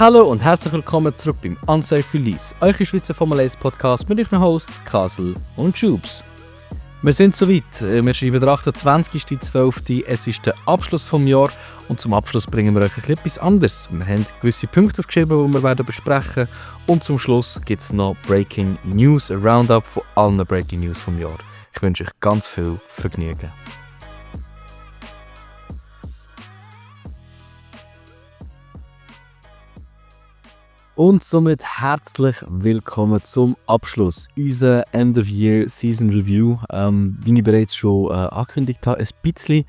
Hallo und herzlich willkommen zurück beim Unsafe Release, eure Schweizer Formel 1 Podcast mit euren Hosts Kasel und Jubes. Wir sind soweit, wir schreiben den 28.12., es ist der Abschluss des Jahres und zum Abschluss bringen wir euch etwas anderes. Wir haben gewisse Punkte aufgeschrieben, die wir besprechen werden und zum Schluss gibt es noch Breaking News, ein Roundup von allen Breaking News vom Jahr. Ich wünsche euch ganz viel Vergnügen. Und somit herzlich willkommen zum Abschluss unserer End-of-Year Season Review. Wie ich bereits schon angekündigt habe, ein bisschen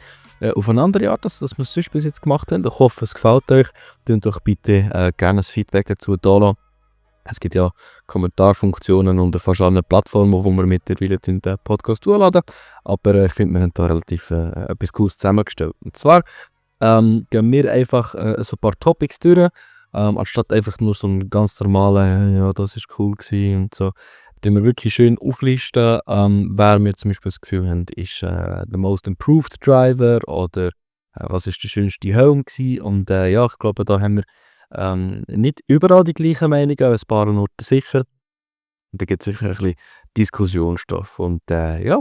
auf eine andere Art, als wir es sonst bis jetzt gemacht haben. Ich hoffe, es gefällt euch. Tönt doch bitte gerne das Feedback dazu da lassen. Es gibt ja Kommentarfunktionen unter fast allen Plattformen, wo wir mittlerweile den Podcast hochladen. Aber ich finde, wir haben da relativ etwas Cooles zusammengestellt. Und zwar gehen wir einfach so ein paar Topics durch. Anstatt einfach nur so einen ganz normalen, ja, das ist cool gewesen und so, den wir wirklich schön auflisten, wer wir zum Beispiel das Gefühl haben, ist der Most Improved Driver oder was ist der schönste Helm gewesen. Und ja, ich glaube, da haben wir nicht überall die gleichen Meinungen, aber ein paar Orte sicher. Und da gibt es sicher ein bisschen Diskussionsstoff. Und ja,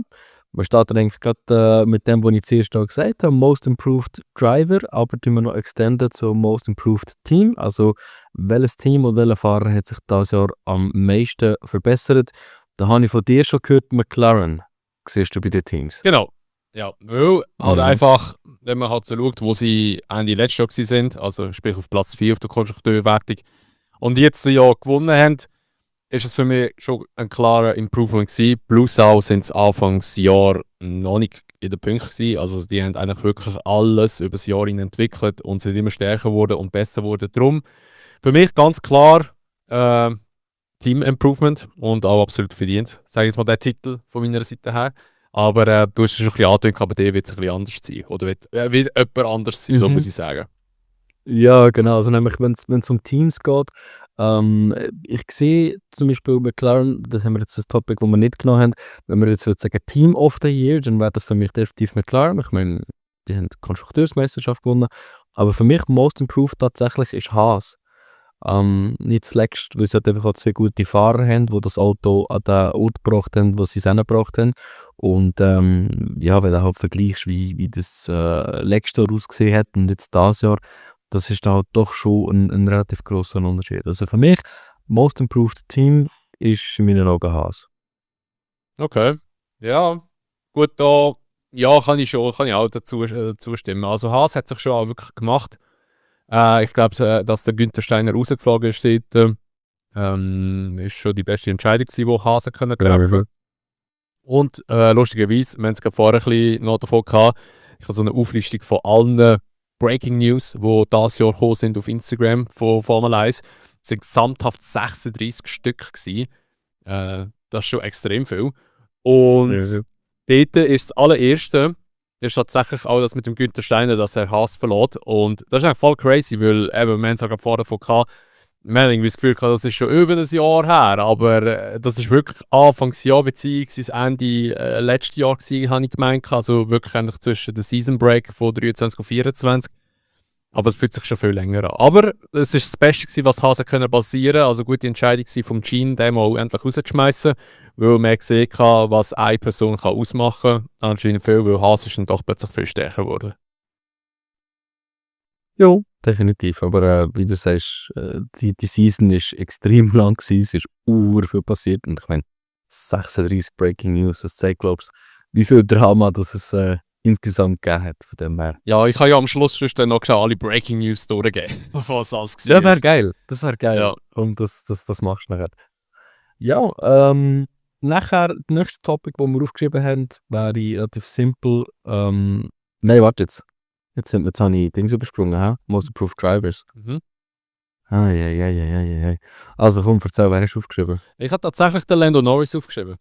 wir starten eigentlich gerade mit dem, was ich zuerst gesagt habe, Most Improved Driver, aber tun wir noch extenden zum Most Improved Team. Also welches Team und welcher Fahrer hat sich dieses Jahr am meisten verbessert? Da habe ich von dir schon gehört, McLaren. Siehst du bei den Teams? Genau. Ja, weil halt einfach, wenn man halt so schaut, wo sie Ende letztes Jahr sind, also sprich auf Platz 4 auf der Konstrukteurwertung, und jetzt ein Jahr gewonnen haben, ist es für mich schon ein klarer Improvement gewesen. Plus auch sind es Anfangsjahr noch nicht in den Punkten gewesen. Also die haben eigentlich wirklich alles über das Jahr hin entwickelt und sind immer stärker geworden und besser geworden. Darum für mich ganz klar Team Improvement und auch absolut verdient. Sage ich jetzt mal den Titel von meiner Seite her. Aber du hast es schon ein bisschen angedeutet, aber der wird es ein bisschen anders sein. Oder wird jemand anders sein, so muss ich sagen. Ja, genau. Also nämlich, wenn es um Teams geht, ich sehe zum Beispiel McLaren, das haben wir jetzt das Topic, das wir nicht genommen haben, wenn wir jetzt sagen Team of the Year, dann wäre das für mich definitiv McLaren. Ich meine, die haben die Konstrukteursmeisterschaft gewonnen, aber für mich Most Improved tatsächlich ist Haas. Nicht zuletzt, weil sie halt einfach auch zwei gute Fahrer haben, die das Auto an den Ort gebracht haben, wo sie es hingebracht haben. Und ja, wenn du halt vergleichst, wie das letztes Jahr ausgesehen hat und jetzt dieses Jahr, das ist halt doch schon ein relativ grosser Unterschied. Also für mich, Most Improved Team ist in meinen Augen Haas. Okay. Ja, gut, da ja, kann ich auch dazu zustimmen. Also Haas hat sich schon auch wirklich gemacht. Ich glaube, dass der Günther Steiner rausgeflogen ist, ist schon die beste Entscheidung gewesen, die Haas treffen konnte. Und lustigerweise, wir haben es gerade vorher ein bisschen noch davon gehabt, ich habe so eine Auflistung von allen Breaking News, die dieses Jahr gekommen sind auf Instagram von Formel 1. Es waren gesamthaft 36 Stück gewesen. Das ist schon extrem viel. Und dort ist das allererste, ist tatsächlich auch das mit dem Günther Steiner, dass er Haas verlässt. Und das ist eigentlich voll crazy, weil eben, wir haben es auch vorher davon gehabt, wir haben irgendwie das Gefühl gehabt, das ist schon über ein Jahr her, aber das ist wirklich Anfangsjahr beziehungsweise Ende letztes Jahr gewesen, habe ich gemeint. Also wirklich eigentlich zwischen der Season Break von 23 und 24. Aber es fühlt sich schon viel länger an. Aber es war das Beste gewesen, was Haas können basieren. Also gute Entscheidung vom Gene, den mal endlich rauszuschmeißen, weil man gesehen hat, was eine Person kann ausmachen kann. Anscheinend viel, weil Haas ist dann doch plötzlich viel stärker geworden. Ja, definitiv. Aber wie du sagst, die Season war extrem lang gewesen. Es ist viel passiert. Und ich meine, 36 Breaking News, das zeigt, glaube ich, wie viel Drama das es insgesamt gegeben hat. Von dem her. Ja, ich habe ja am Schluss dann noch alle Breaking News durchgegeben, was alles gesehen. Ja, wäre geil. Das wäre geil. Ja. Und das machst du nachher. Ja, nachher, das nächste Topic, das wir aufgeschrieben haben, wäre relativ simpel. Nein, warte jetzt. Jetzt habe ich Dinge übersprungen, ha? Most Improved Drivers. Ja. Also komm, erzähl, wer hast du aufgeschrieben? Ich habe tatsächlich den Lando Norris aufgeschrieben.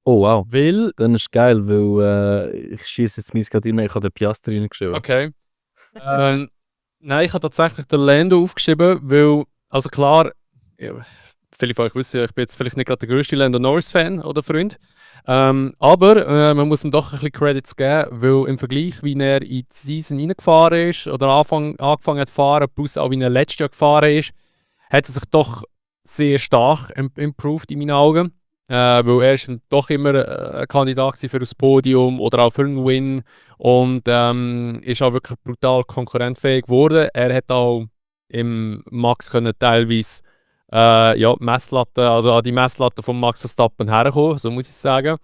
Oh wow. Weil... Dann ist geil, weil ich schieße jetzt meins gerade rein, ich habe den Piastri reingeschrieben. Okay. Nein, ich habe tatsächlich den Lando aufgeschrieben, weil, also klar, viele von euch wissen, ich bin jetzt vielleicht nicht gerade der grösste Lando Norris-Fan oder Freund. Aber man muss ihm doch ein bisschen Credits geben, weil im Vergleich, wie er in die Season reingefahren ist oder angefangen hat zu fahren, plus auch wie er letztes Jahr gefahren ist, hat er sich doch sehr stark improved in meinen Augen. Weil er ist doch immer ein Kandidat für das Podium oder auch für einen Win und ist auch wirklich brutal konkurrenzfähig geworden. Er hat auch im Max können teilweise Messlatte, also an die Messlatte von Max Verstappen herkommen, so muss ich sagen.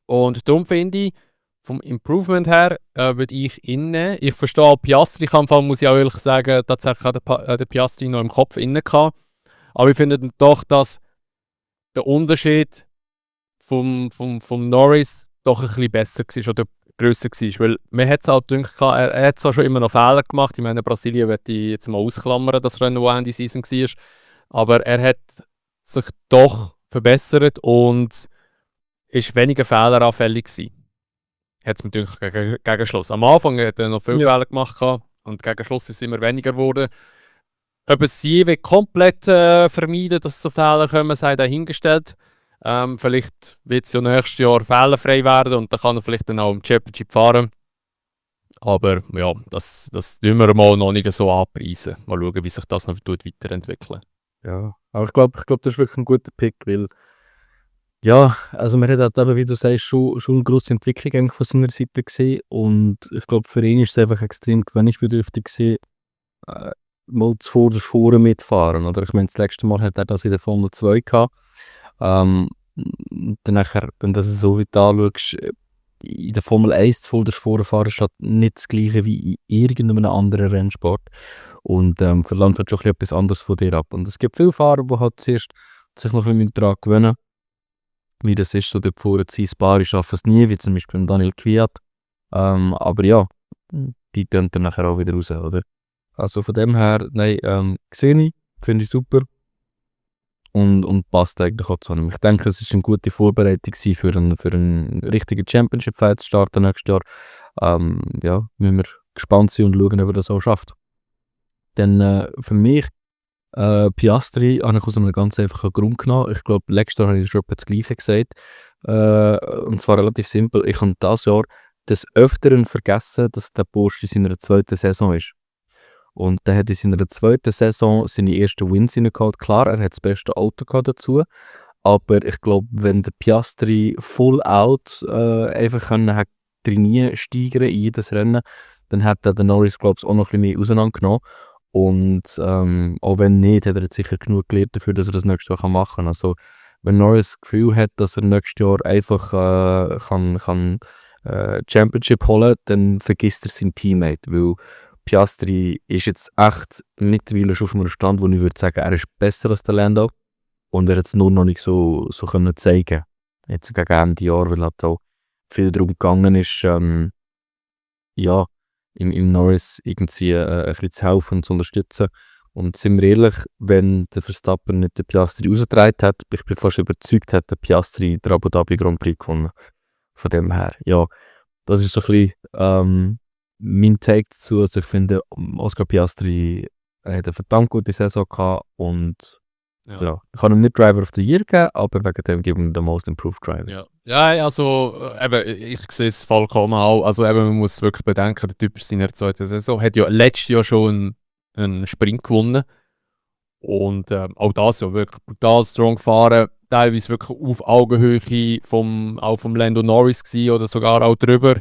Und darum finde ich, vom Improvement her würde ich innen. Ich verstehe auch Piastri, ich am Anfang muss ich auch ehrlich sagen, tatsächlich hat der Piastri noch im Kopf innen gehabt. Aber ich finde dann doch, dass der Unterschied vom Norris doch ein bisschen besser war oder grösser war. Weil man hat es halt gedacht, er hat zwar schon immer noch Fehler gemacht. Ich meine, Brasilien würde ich jetzt mal ausklammern, das Rennen, das Ende Season war. Aber er hat sich doch verbessert und ist weniger fehleranfällig gewesen. Hat es mir gedacht, gegen Schluss. Am Anfang hat er noch viele Fehler gemacht und gegen Schluss ist es immer weniger geworden. Ob es sie komplett vermeiden, dass so Fehler kommen, sei dahingestellt. Vielleicht wird es ja nächstes Jahr fehlerfrei werden und dann kann er vielleicht dann auch im Championship fahren. Aber ja, das tun wir mal noch nicht so anpreisen. Mal schauen, wie sich das noch weiterentwickelt. Ja, aber ich glaube, das ist wirklich ein guter Pick, weil ja, also man hat halt eben, wie du sagst, schon eine grosse Entwicklung eigentlich von seiner Seite gesehen und ich glaube, für ihn ist es einfach extrem gewöhnungsbedürftig gewesen, mal vorne mitfahren, oder? Ich meine, das letzte Mal hat er das in der Formel 2 gehabt. Dann nachher, wenn du das so weit anschaust, in der Formel 1 vorne fahren ist halt nicht das Gleiche wie in irgendeinem anderen Rennsport und verlangt halt schon ein bisschen etwas anderes von dir ab. Und es gibt viele Fahrer, die halt zuerst sich noch ein bisschen daran gewöhnen, wie das ist, so dort vorne zu sein. Ein paar schaffen es nie, wie zum Beispiel Daniel Kvyat. Aber ja, die gehen dann nachher auch wieder raus, oder? Also von dem her, nein, sehe ich, finde ich super und passt eigentlich auch zu ihm. Ich denke, es war eine gute Vorbereitung für einen richtigen Championship-Fight zu starten nächstes Jahr. Ja, müssen wir gespannt sein und schauen, ob er das auch schafft. Dann für mich, Piastri habe ich aus einem ganz einfachen Grund genommen. Ich glaube, letztes Jahr habe ich schon das Gleiche gesagt. Und zwar relativ simpel. Ich habe dieses Jahr des Öfteren vergessen, dass der Porsche in seiner zweiten Saison ist. Und der hat in seiner zweiten Saison seine ersten Wins reingehauen. Klar, er hat das beste Auto gehabt dazu. Aber ich glaube, wenn der Piastri full out einfach hat steigern in jedes Rennen, dann hat der Norris, glaube ich, auch noch ein bisschen mehr auseinandergenommen. Und auch wenn nicht, hat er jetzt sicher genug gelernt dafür, dass er das nächstes Jahr machen kann. Also, wenn Norris das Gefühl hat, dass er nächstes Jahr einfach kann Championship holen, dann vergisst er seinen Teammate, weil Piastri ist jetzt echt mittlerweile schon auf einem Stand, wo ich würde sagen, er ist besser als der Lando und er hat es nur noch nicht so können zeigen. Jetzt gegen Ende Jahr, weil halt auch viel darum gegangen ist, ja, im Norris irgendwie ein bisschen zu helfen und zu unterstützen. Und sind wir ehrlich, wenn der Verstappen nicht den Piastri rausgetragen hat, ich bin fast überzeugt, hat der Piastri den Abu Dhabi Grand Prix gewonnen. Von dem her, ja, das ist so ein bisschen mein Take dazu. Also ich finde, Oscar Piastri hat eine verdammt gute Saison gehabt und ja, ich kann ihm nicht Driver of the Year geben, aber wegen dem geben wir den Most Improved Driver. Ja, also eben, ich sehe es vollkommen auch. Also eben, man muss wirklich bedenken, der Typ ist in der zweiten Saison, hat ja letztes Jahr schon einen Sprint gewonnen und auch das ja wirklich brutal strong gefahren, teilweise wirklich auf Augenhöhe auch vom Lando Norris gewesen, oder sogar auch drüber.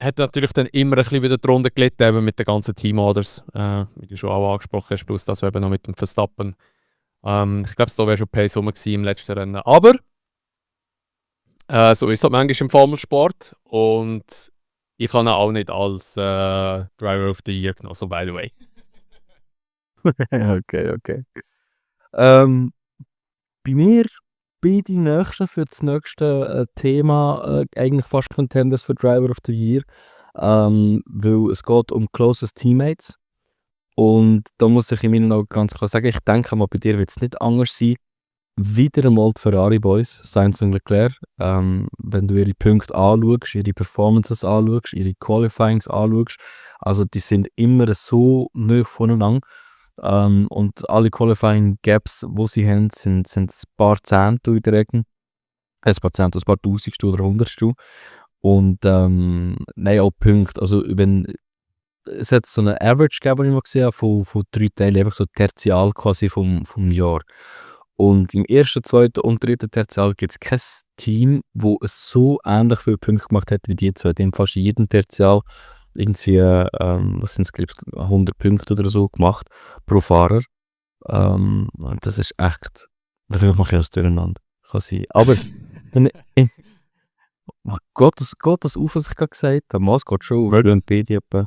Hat natürlich dann immer ein bisschen wieder drunter gelitten, eben mit den ganzen Teamorders, wie du schon auch angesprochen hast, plus das eben noch mit dem Verstappen. Ich glaube, da wäre schon Pace rum gewesen im letzten Rennen. Aber so ist es halt manchmal im Formelsport und ich habe ihn auch nicht als Driver of the Year genommen, so by the way. Okay. Bei mir beide nächsten für das nächste Thema eigentlich fast Contenders für Driver of the Year, weil es geht um Closest Teammates und da muss ich in meinen Augen ganz klar sagen, ich denke mal, bei dir wird es nicht anders sein. Wieder einmal die Ferrari Boys, Sainz und Leclerc. Wenn du ihre Punkte anschaust, ihre Performances anschaust, ihre Qualifyings anschaust, also die sind immer so nah voneinander. Und alle Qualifying Gaps, die sie haben, sind ein paar Zehntel in der Regel. Ein paar Zehntel, ein paar Tausendstel oder Hundertstel. Und nein, auch Punkte. Also es hat so eine Average gegeben, die ich mal gesehen habe, von 3 Teilen, einfach so Tertial quasi vom Jahr. Und im ersten, zweiten und dritten Tertial gibt es kein Team, das so ähnlich viele Punkte gemacht hat wie die zwei. Die haben fast in jedem Tertial irgendwie, was sind es, 100 Punkte oder so gemacht pro Fahrer. Und das ist echt, da vielleicht mache ich alles durcheinander. Kann sein. Aber, geht das auf, was ich gerade gesagt habe? Es geht schon auf. Die haben beide etwa,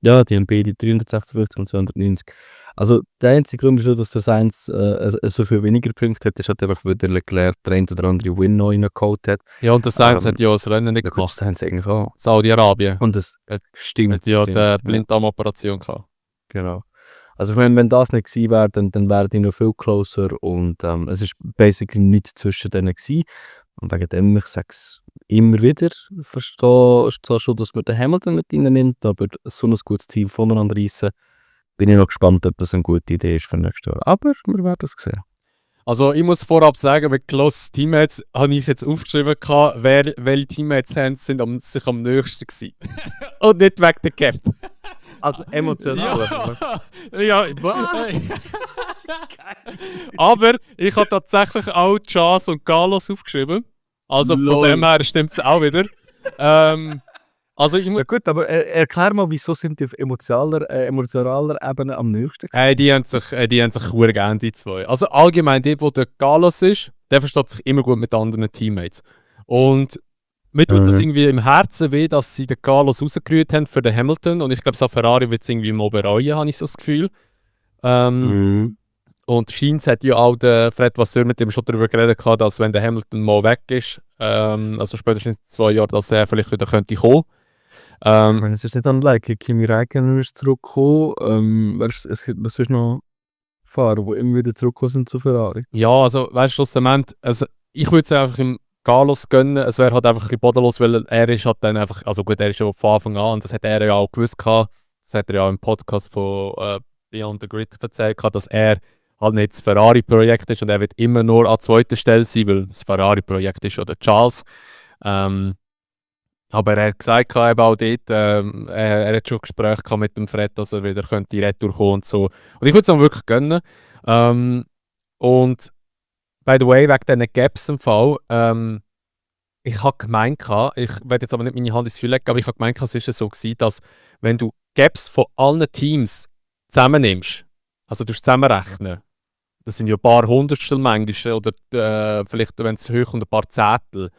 ja, die haben beide 356 und 290. Also der einzige Grund, wieso dass der Sainz so viel weniger Punkte hat, ist halt einfach, weil der Leclerc der eine oder andere Win noch reingeholt hat. Ja, und der Sainz hat ja das Rennen nicht gemacht. gemacht. Sainz eigentlich auch. Saudi-Arabien. Und das stimmt. Hat ja die Blinddarmoperation gehabt. Genau. Also ich meine, wenn das nicht gewesen wäre, dann wären die noch viel closer und es ist basically nichts zwischen denen gewesen. Und wegen dem, ich sage es immer wieder, verstehe zwar schon, dass man den Hamilton mit reinnimmt, aber so ein gutes Team voneinander reissen, bin ich noch gespannt, ob das eine gute Idee ist für nächstes Jahr. Aber wir werden es sehen. Also ich muss vorab sagen, mit Close Teammates habe ich jetzt aufgeschrieben, welche Teammates sich am nächsten gewesen. Und nicht wegen der Gap. Also emotional. Ja, aber ich habe tatsächlich auch Chas und Carlos aufgeschrieben. Also von dem her stimmt es auch wieder. Also ich ja gut, aber erklär mal, wieso sind die auf emotionaler Ebene am nächsten? Die haben sich verdammt gerne, die zwei. Also allgemein, dort wo der Carlos ist, der versteht sich immer gut mit anderen Teammates. Und mir tut das irgendwie im Herzen weh, dass sie den Carlos rausgerührt haben für den Hamilton. Und ich glaube, so Ferrari wird es irgendwie mal bereuen, habe ich so das Gefühl. Und Scheins hat ja auch der Fred Vasseur mit dem schon darüber geredet, dass wenn der Hamilton mal weg ist, also spätestens in 2 Jahren, dass er vielleicht wieder könnte kommen. Es ist nicht unlikely, Kimi Räikkönen ist zurückgekommen. Was soll noch fahren, die immer wieder zurückgekommen sind zu Ferrari? Ja, also weißt du, schlussendlich, also ich würde es einfach im Carlos gönnen. Es wäre halt einfach ein bisschen bodenlos, weil er ist halt dann einfach, also gut, er ist ja von Anfang an, und das hat er ja auch gewusst gehabt, das hat er ja im Podcast von Beyond the Grid erzählt, dass er halt nicht das Ferrari-Projekt ist und er wird immer nur an zweiter Stelle sein, weil das Ferrari-Projekt ist ja der Charles. Aber er hat gesagt, eben auch dort, er hat schon Gespräche gehabt mit dem Fred, dass er wieder könnte retour kommen und so. Und ich würde es ihm wirklich gönnen. Und by the way, wegen diesen Gaps im Fall, ich habe gemeint, ich werde jetzt aber nicht meine Hand ins Feuer legen, aber ich habe gemeint, es ist so gewesen, dass wenn du Gaps von allen Teams zusammennimmst, also du zusammenrechnen, das sind ja ein paar Hundertstel manchmal, oder vielleicht, wenn es hoch und ein paar Zehntel,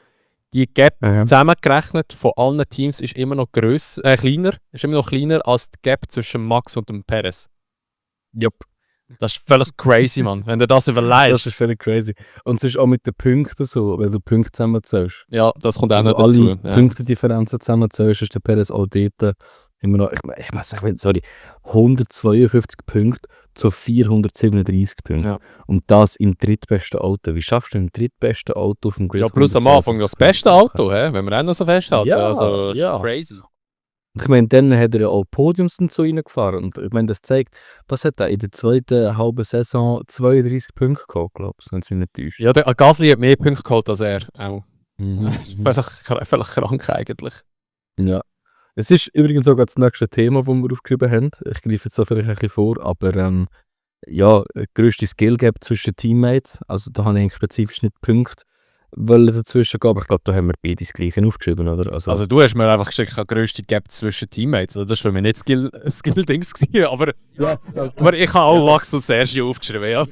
die Gap zusammengerechnet von allen Teams ist immer noch kleiner als die Gap zwischen Max und dem Perez. Yep. Das ist völlig crazy, Mann, wenn du das überlegst. Das ist völlig crazy. Und es ist auch mit den Punkten so, wenn du Punkte zusammenzählst. Ja, das kommt auch noch dazu. Alle Punktedifferenzen zusammenzählst, ist der Perez auch dort immer noch, ich muss sagen, 152 Punkte zu 437 Punkten. Ja. Und das im drittbesten Auto. Wie schaffst du im drittbesten Auto auf dem Grid? Ja, plus am Anfang das beste Auto, wenn wir auch noch so festhalten. Ja, also, crazy. Ich meine, dann hat er ja auch Podiums und so reingefahren. Und ich meine, das zeigt, was hat er in der zweiten halben Saison 32 Punkte gehabt, glaube ich, wenn es mich nicht täuscht. Ja, der Gasly hat mehr Punkte geholt als er auch. Völlig krank eigentlich. Ja. Es ist übrigens sogar das nächste Thema, das wir aufgeschrieben haben. Ich greife jetzt da vielleicht ein bisschen vor, aber ja, grösste Skill Gap zwischen Teammates. Also da habe ich eigentlich spezifisch nicht Punkte dazwischen gehen, aber ich glaube, da haben wir beide das Gleiche aufgeschrieben, oder? Also du hast mir einfach geschickt, eine grösste Gap zwischen Teammates. Also das war für mich nicht Skill-Dings gewesen, aber, aber ich habe auch Max und Sergio aufgeschrieben, ja.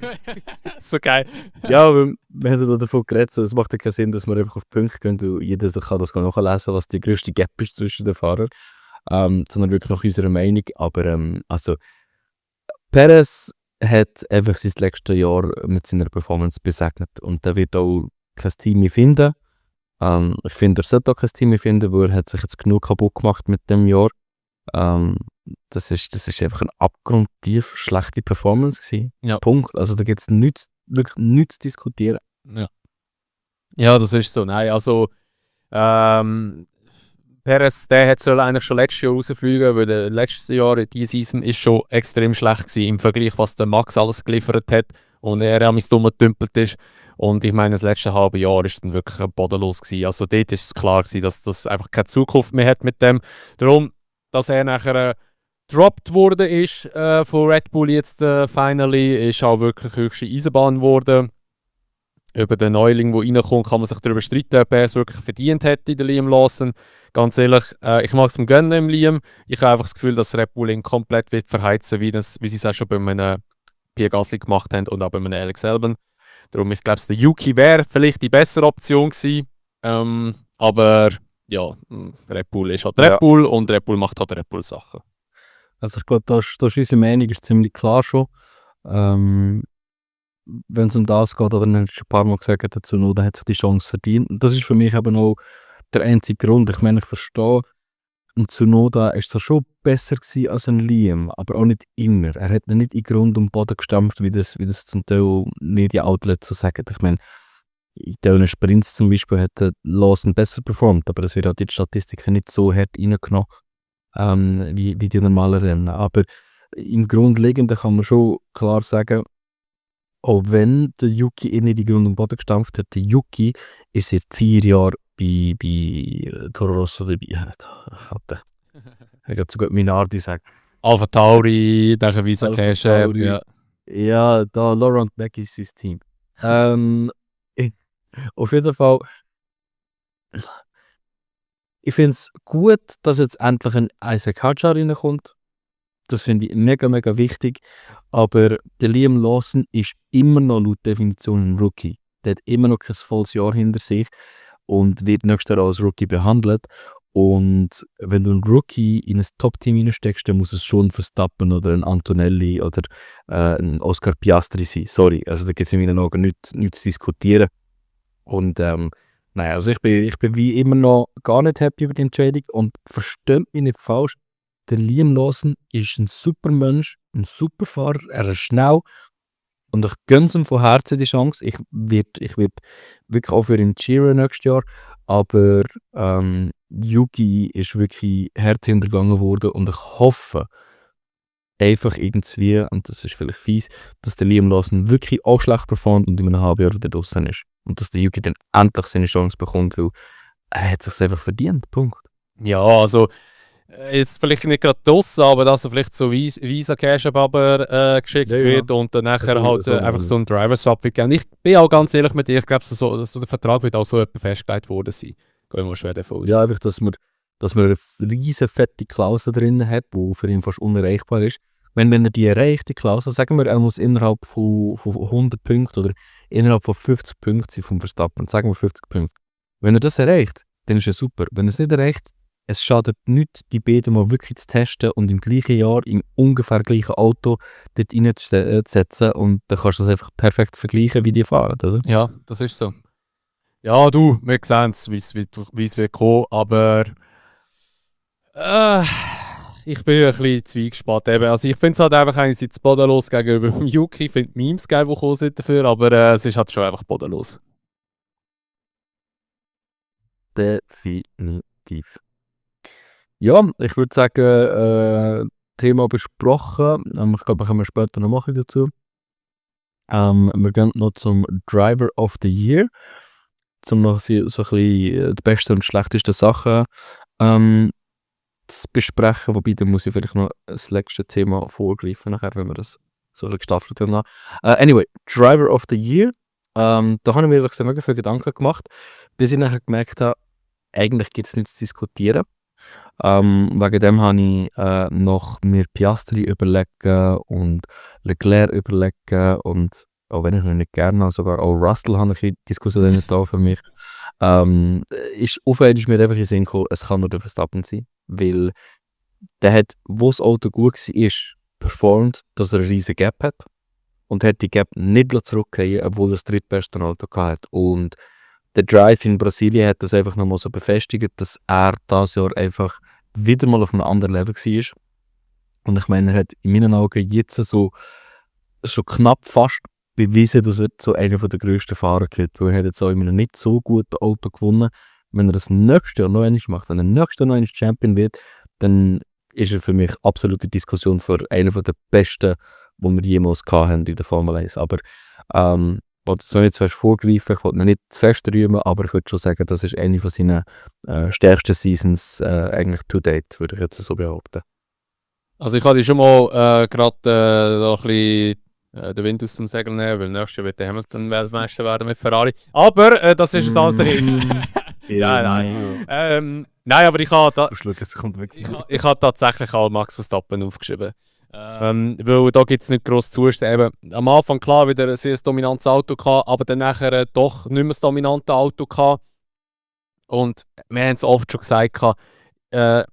So geil. Ja, wir haben ja davon geredet, so, es macht ja keinen Sinn, dass wir einfach auf Punkte gehen, und jeder kann das nachlesen, was die grösste Gap ist zwischen den Fahrern. Sondern wirklich nach unserer Meinung. Aber also Perez hat einfach sein letztes Jahr mit seiner Performance besegnet und der wird auch kein Team mehr finden. Ich finde, er sollte auch kein Team mehr finden, weil er hat sich jetzt genug kaputt gemacht mit dem Jahr. Das ist einfach eine abgrundtief schlechte Performance gewesen. Ja. Punkt. Also da gibt es wirklich nichts zu diskutieren. Ja, das ist so. Nein, also Perez, der soll eigentlich schon letztes Jahr rausfliegen, weil letztes Jahr, diese Season, ist schon extrem schlecht gewesen im Vergleich, was der Max alles geliefert hat und er am dumm getümpelt ist. Und ich meine, das letzte halbe Jahr ist dann wirklich bodenlos gewesen. Also dort ist es klar gewesen, dass das einfach keine Zukunft mehr hat mit dem. Darum, dass er nachher gedroppt wurde ist von Red Bull jetzt finally, ist auch wirklich höchste Eisenbahn geworden. Über den Neuling, der reinkommt, kann man sich darüber streiten, ob er es wirklich verdient hätte, den Liam Lawson. Ganz ehrlich, ich mag es gönnen im Liam. Ich habe einfach das Gefühl, dass Red Bull ihn komplett wird verheizen, wie sie es auch schon bei einem Pierre Gasly gemacht haben und auch bei einem Alex Albon. Darum, ich glaube, der Yuki wäre vielleicht die bessere Option gewesen. Aber ja, Red Bull ist halt Red Bull und Red Bull macht halt Red Bull Sachen. Also ich glaube, da ist unsere Meinung ist ziemlich klar schon. Wenn es um das geht, oder dann hast du ein paar Mal gesagt, der Tsunoda hat sich die Chance verdient. Und das ist für mich eben auch der einzige Grund. Ich meine, ich verstehe, ein Tsunoda ist zwar schon besser gewesen als ein Liam, aber auch nicht immer. Er hat ihn nicht in Grund und Boden gestampft, wie das zum Teil Media-Outlets so sagen. Ich meine, in den Sprints zum Beispiel hat der Lawson besser performt, aber das wird halt in die Statistiken nicht so hart reingenommen, wie die normalen Rennen. Aber im Grundlegenden kann man schon klar sagen, auch wenn der Yuki ihn nicht in Grund und Boden gestampft hat, der Yuki ist seit 4 Jahren bei Toro Rosso dabei. Ich kann sogar Minardi sagen. Alpha Tauri, der Visa Cash App, ja. Ja, da Laurent Beck ist sein Team. Auf jeden Fall, ich finde es gut, dass jetzt endlich ein Isaac Hadjar reinkommt. Das finde ich mega, mega wichtig. Aber der Liam Lawson ist immer noch laut Definition ein Rookie. Der hat immer noch kein volles Jahr hinter sich und wird nächstes Jahr als Rookie behandelt. Und wenn du einen Rookie in ein Top-Team reinsteckst, dann muss es schon ein Verstappen oder ein Antonelli oder ein Oscar Piastri sein. Sorry, also da gibt es in meinen Augen nichts zu diskutieren. Und also ich bin wie immer noch gar nicht happy über die Entscheidung und versteht mich nicht falsch. Der Liam Lawson ist ein super Mensch, ein super Fahrer, er ist schnell und ich gönne ihm von Herzen die Chance. Ich werd wirklich auch für ihn cheeren nächstes Jahr, aber Yuki ist wirklich hart hintergangen worden und ich hoffe einfach irgendwie, und das ist vielleicht fies, dass der Liam Lawson wirklich auch schlecht performt und in einem halben Jahr wieder draussen ist. Und dass der Yuki dann endlich seine Chance bekommt, weil er hat es sich einfach verdient. Punkt. Ja, also jetzt vielleicht nicht gerade draussen, aber dass er vielleicht so Visa Cash App aber geschickt wird und dann nachher halt einfach so ein Driver-Swap wird geben. Ich bin auch ganz ehrlich mit dir, ich glaube, so der Vertrag wird auch so etwas festgelegt worden sein. Gehen wir schwer davon aus. Ja, einfach, dass man eine riesen fette Klausel drin hat, die für ihn fast unerreichbar ist. Wenn er die erreicht, die Klausel, sagen wir, er muss innerhalb von 100 Punkten oder innerhalb von 50 Punkten sein vom Verstappen, sagen wir 50 Punkte. Wenn er das erreicht, dann ist er super. Wenn er es nicht erreicht, es schadet nicht, die beiden mal wirklich zu testen und im gleichen Jahr im ungefähr gleichen Auto dort reinzusetzen und dann kannst du das einfach perfekt vergleichen, wie die fahren, oder? Ja, das ist so. Ja, du, wir sehen es, wie es wird kommen, aber ich bin ein bisschen zweigespannt. Also ich finde es halt einfach einerseits bodenlos gegenüber dem Yuki. Ich finde Memes geil, die gekommen sind dafür, aber es ist halt schon einfach bodenlos. Definitiv. Ja, ich würde sagen, Thema besprochen. Ich glaube, kommen wir später noch machen dazu. Wir gehen noch zum Driver of the Year. Um noch so ein bisschen die besten und schlechtesten Sachen zu besprechen. Wobei, dann muss ich vielleicht noch das letzte Thema vorgreifen, nachher, wenn wir das so gestaffelt haben. Anyway, Driver of the Year. Da habe ich mir ehrlich gesagt mega viele Gedanken gemacht, bis ich nachher gemerkt habe, eigentlich gibt es nichts zu diskutieren. Wegen dem habe ich noch mir Piastri überlegen und Leclerc überlegen und auch wenn ich ihn nicht gerne habe, sogar auch Russell habe ich Diskussionen da für mich. Ist mir einfach in den Sinn gekommen, es kann nur der Verstappen sein, weil der hat, wo das Auto gut war, performt, dass er eine riesige Gap hat und hat die Gap nicht zurückgehen, obwohl er das drittbeste Auto hatte. Und der Drive in Brasilien hat das einfach nochmal so befestigt, dass er dieses Jahr einfach wieder mal auf einem anderen Level war. Und ich meine, er hat in meinen Augen jetzt so schon knapp fast bewiesen, dass er so einer der grössten Fahrer gehört. Weil er hat jetzt auch in einem nicht so guten Auto gewonnen, wenn er das nächste Jahr noch einmal macht, wenn er nächstes Jahr noch einmal Champion wird, dann ist er für mich absolute Diskussion für einen der besten, die wir jemals hatten in der Formel 1. Aber ich wollte so nicht zu fest vorgreifen, ich wollte ihn nicht zu fest rühmen, aber ich würde schon sagen, das ist eine von seinen stärksten Seasons eigentlich to date, würde ich jetzt so behaupten. Also ich hatte schon mal gerade da ein bisschen den Wind aus dem Segel nehmen, weil nächstes Jahr wird der Hamilton Weltmeister werden mit Ferrari. Aber das ist ein anderes Nein, aber ich habe ich habe tatsächlich auch Max Verstappen aufgeschrieben. Weil da gibt es nicht gross Zustimmen. Am Anfang klar wieder ein sehr dominantes Auto gehabt, aber dann nachher doch nicht mehr das dominante Auto gehabt. Und wir haben es oft schon gesagt, dort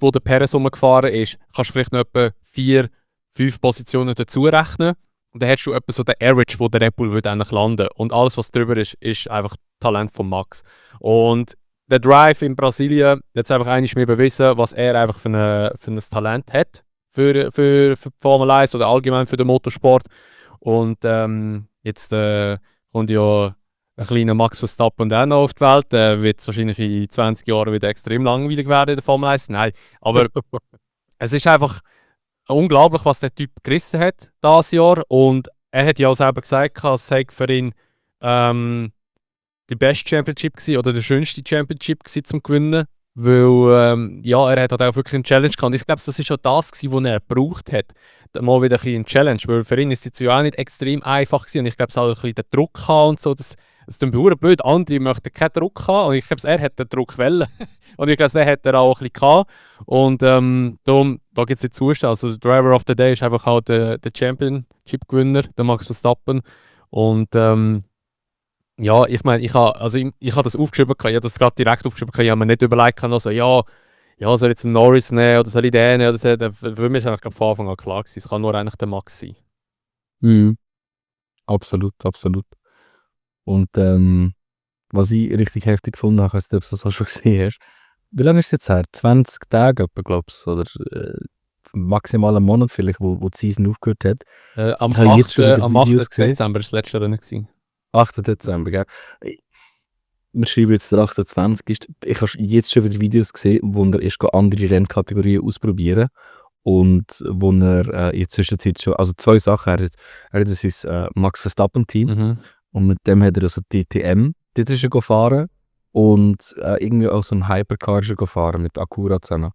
wo der Perez rumgefahren ist, kannst du vielleicht noch etwa 4-5 Positionen dazu rechnen. Und dann hast du etwa so den Average, wo der Red Bull eigentlich landen würde. Und alles, was drüber ist, ist einfach Talent von Max. Und der Drive in Brasilien hat es einfach einmal mehr bewiesen, was er einfach für ein Talent hat für die Formel 1 oder allgemein für den Motorsport. Und jetzt kommt ja ein kleiner Max Verstappen auch noch auf die Welt. Wird es wahrscheinlich in 20 Jahren wieder extrem langweilig werden in der Formel 1. Nein, aber es ist einfach unglaublich, was der Typ gerissen hat dieses Jahr. Und er hat ja auch selber gesagt, es sei für ihn die beste Championship gewesen, oder die schönste Championship gewesen, zum Gewinnen. Weil er hat halt auch wirklich eine Challenge gehabt. Ich glaube, das war schon das, was er gebraucht hat. Mal wieder ein bisschen eine Challenge. Weil für ihn ist es ja auch nicht extrem einfach gewesen. Und ich glaube, es hat auch ein bisschen den Druck haben und so. Das tut mir blöd. Andere möchten keinen Druck haben. Und ich glaube, er hat den Druck wollen. Und ich glaube, den hat er auch ein bisschen gehabt. Und darum, da gibt es nicht Zustand. Also der Driver of the Day ist einfach auch der Championship-Gewinner, der Max Verstappen. Und ja, ich meine, ich habe das aufgeschrieben, ich habe das gerade direkt aufgeschrieben, ich habe mir nicht überlegt, also, soll ich jetzt einen Norris nehmen oder soll ich den nehmen? Oder für mich ist eigentlich von Anfang an klar gewesen, es kann nur eigentlich der Max sein. Mhm. Absolut. Und was ich richtig heftig gefunden habe, ich weiß nicht, ob du das auch schon gesehen hast, wie lange ist es jetzt her? 20 Tage, glaubst du, oder maximal einen Monat vielleicht, wo die Season aufgehört hat. Am Ich habe 8. jetzt schon wieder Videos gesehen. Dezember war das letzte Rennen gewesen. 8. Dezember, gell? Wir schreiben jetzt der 28. Ich habe jetzt schon wieder Videos gesehen, wo er erst andere Rennkategorien ausprobieren und wo er in der Zwischenzeit schon, also 2 Sachen, er hat sein Max Verstappen-Team und mit dem hat er also DTM, dort ist er gefahren und irgendwie auch so ein Hypercar ist er gefahren mit Acura zusammen.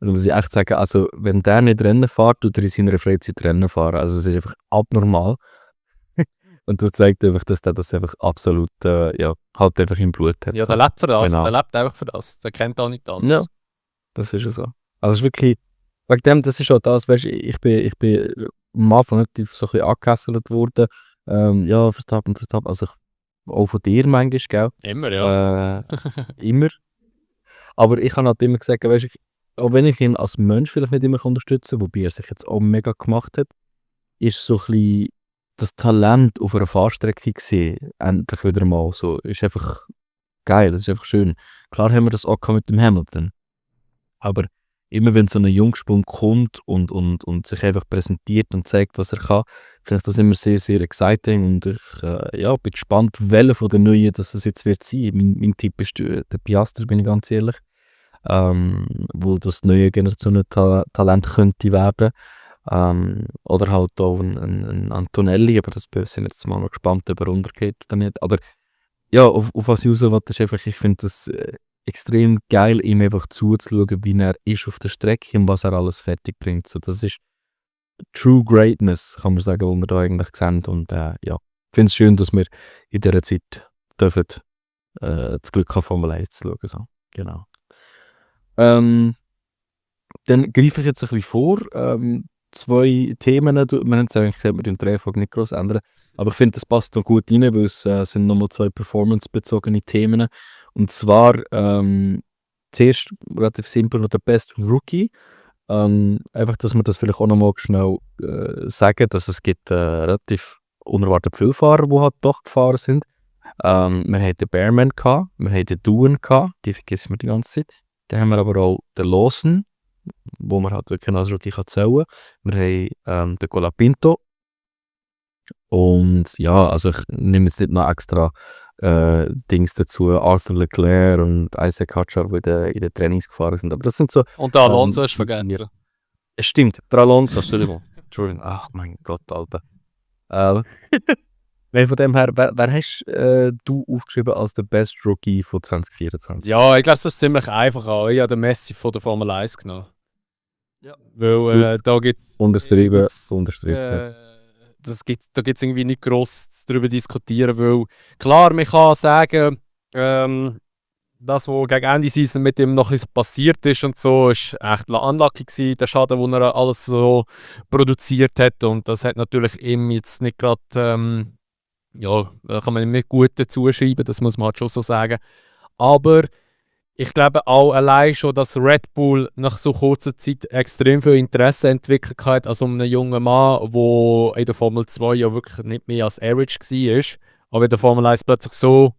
Und muss ich echt sagen, also wenn der nicht Rennen fährt, tut er in seiner Freizeit Rennen fahren, also es ist einfach abnormal. Und das zeigt einfach, dass der das einfach absolut, halt einfach im Blut hat. Ja, der lebt für das. Genau. Der lebt einfach für das. Der kennt auch nichts anderes. Ja, das ist ja so. Also es ist wirklich, wegen dem, das ist auch das, weißt du, ich bin am Anfang nicht so ein bisschen angehässelt worden. Verstappen, also auch von dir manchmal, gell? Immer, ja. Immer. Aber ich habe halt immer gesagt, weißt du, auch wenn ich ihn als Mensch vielleicht nicht immer unterstützen kann, wobei er sich jetzt auch mega gemacht hat, ist so ein bisschen das Talent auf einer Fahrstrecke gesehen, endlich wieder mal so, ist einfach geil, das ist einfach schön. Klar haben wir das auch mit dem Hamilton, aber immer wenn so ein Jungspund kommt und sich einfach präsentiert und zeigt, was er kann, finde ich das immer sehr, sehr exciting und ich bin gespannt, welcher von den Neuen das es jetzt wird sein. Mein Tipp ist der Piastri, bin ich ganz ehrlich, wo das neue Generation Talent könnte werden. Oder halt auch ein Antonelli, aber das sind jetzt mal noch gespannt, ob er runtergeht oder nicht. Aber ja, auf was ich raus will, ist einfach, ich finde das extrem geil, ihm einfach zuzuschauen, wie er ist auf der Strecke und was er alles fertig bringt. So, das ist True Greatness, kann man sagen, wo wir da eigentlich sehen. Und ich finde es schön, dass wir in dieser Zeit dürfen, das Glück haben, Formel 1 zu schauen. So. Genau. Dann greife ich jetzt ein bisschen vor. 2 Themen, wir haben es eigentlich gesagt, wir den Reihenfolge nicht groß ändern, aber ich finde, das passt noch gut rein, weil es sind nochmal 2 performance-bezogene Themen. Und zwar zuerst relativ simpel noch der Best Rookie. Einfach, dass wir das vielleicht auch nochmal schnell sagen, dass es gibt relativ unerwartet viele Fahrer, die halt doch gefahren sind. Wir hatten den Bearman, wir hatten den Doohan, die vergessen wir die ganze Zeit. Dann haben wir aber auch den Lawson, wo man halt wirklich als Rookie zählen kann. Wir haben den Colapinto. Und ja, also ich nehme jetzt nicht noch extra Dings dazu, Arthur Leclerc und Isaac Hadjar, die in den Trainings gefahren sind. Aber das sind so... Und der Alonso hast du vergessen. Stimmt, der Alonso, Entschuldigung. Ach mein Gott, Alter. Nein, von dem her, wer hast du aufgeschrieben als der Best Rookie von 2024? Ja, ich glaube, das ist ziemlich einfach auch. Ich habe den Messi von der Formel 1 genommen. Ja. Weil da gibt es... Unterschrieben. Da gibt es irgendwie nicht gross darüber diskutieren, weil klar, man kann sagen, das, was gegen Ende Season mit ihm noch ein bisschen passiert ist und so, ist echt unlucky gewesen, der Schaden, den er alles so produziert hat, und das hat natürlich ihm jetzt nicht gerade, ja, da kann man ihm nicht gut dazu schreiben, das muss man halt schon so sagen, aber ich glaube auch allein schon, dass Red Bull nach so kurzer Zeit extrem viel Interesse entwickelt hat, also einen jungen Mann, der in der Formel 2 ja wirklich nicht mehr als Average war, aber in der Formel 1 plötzlich so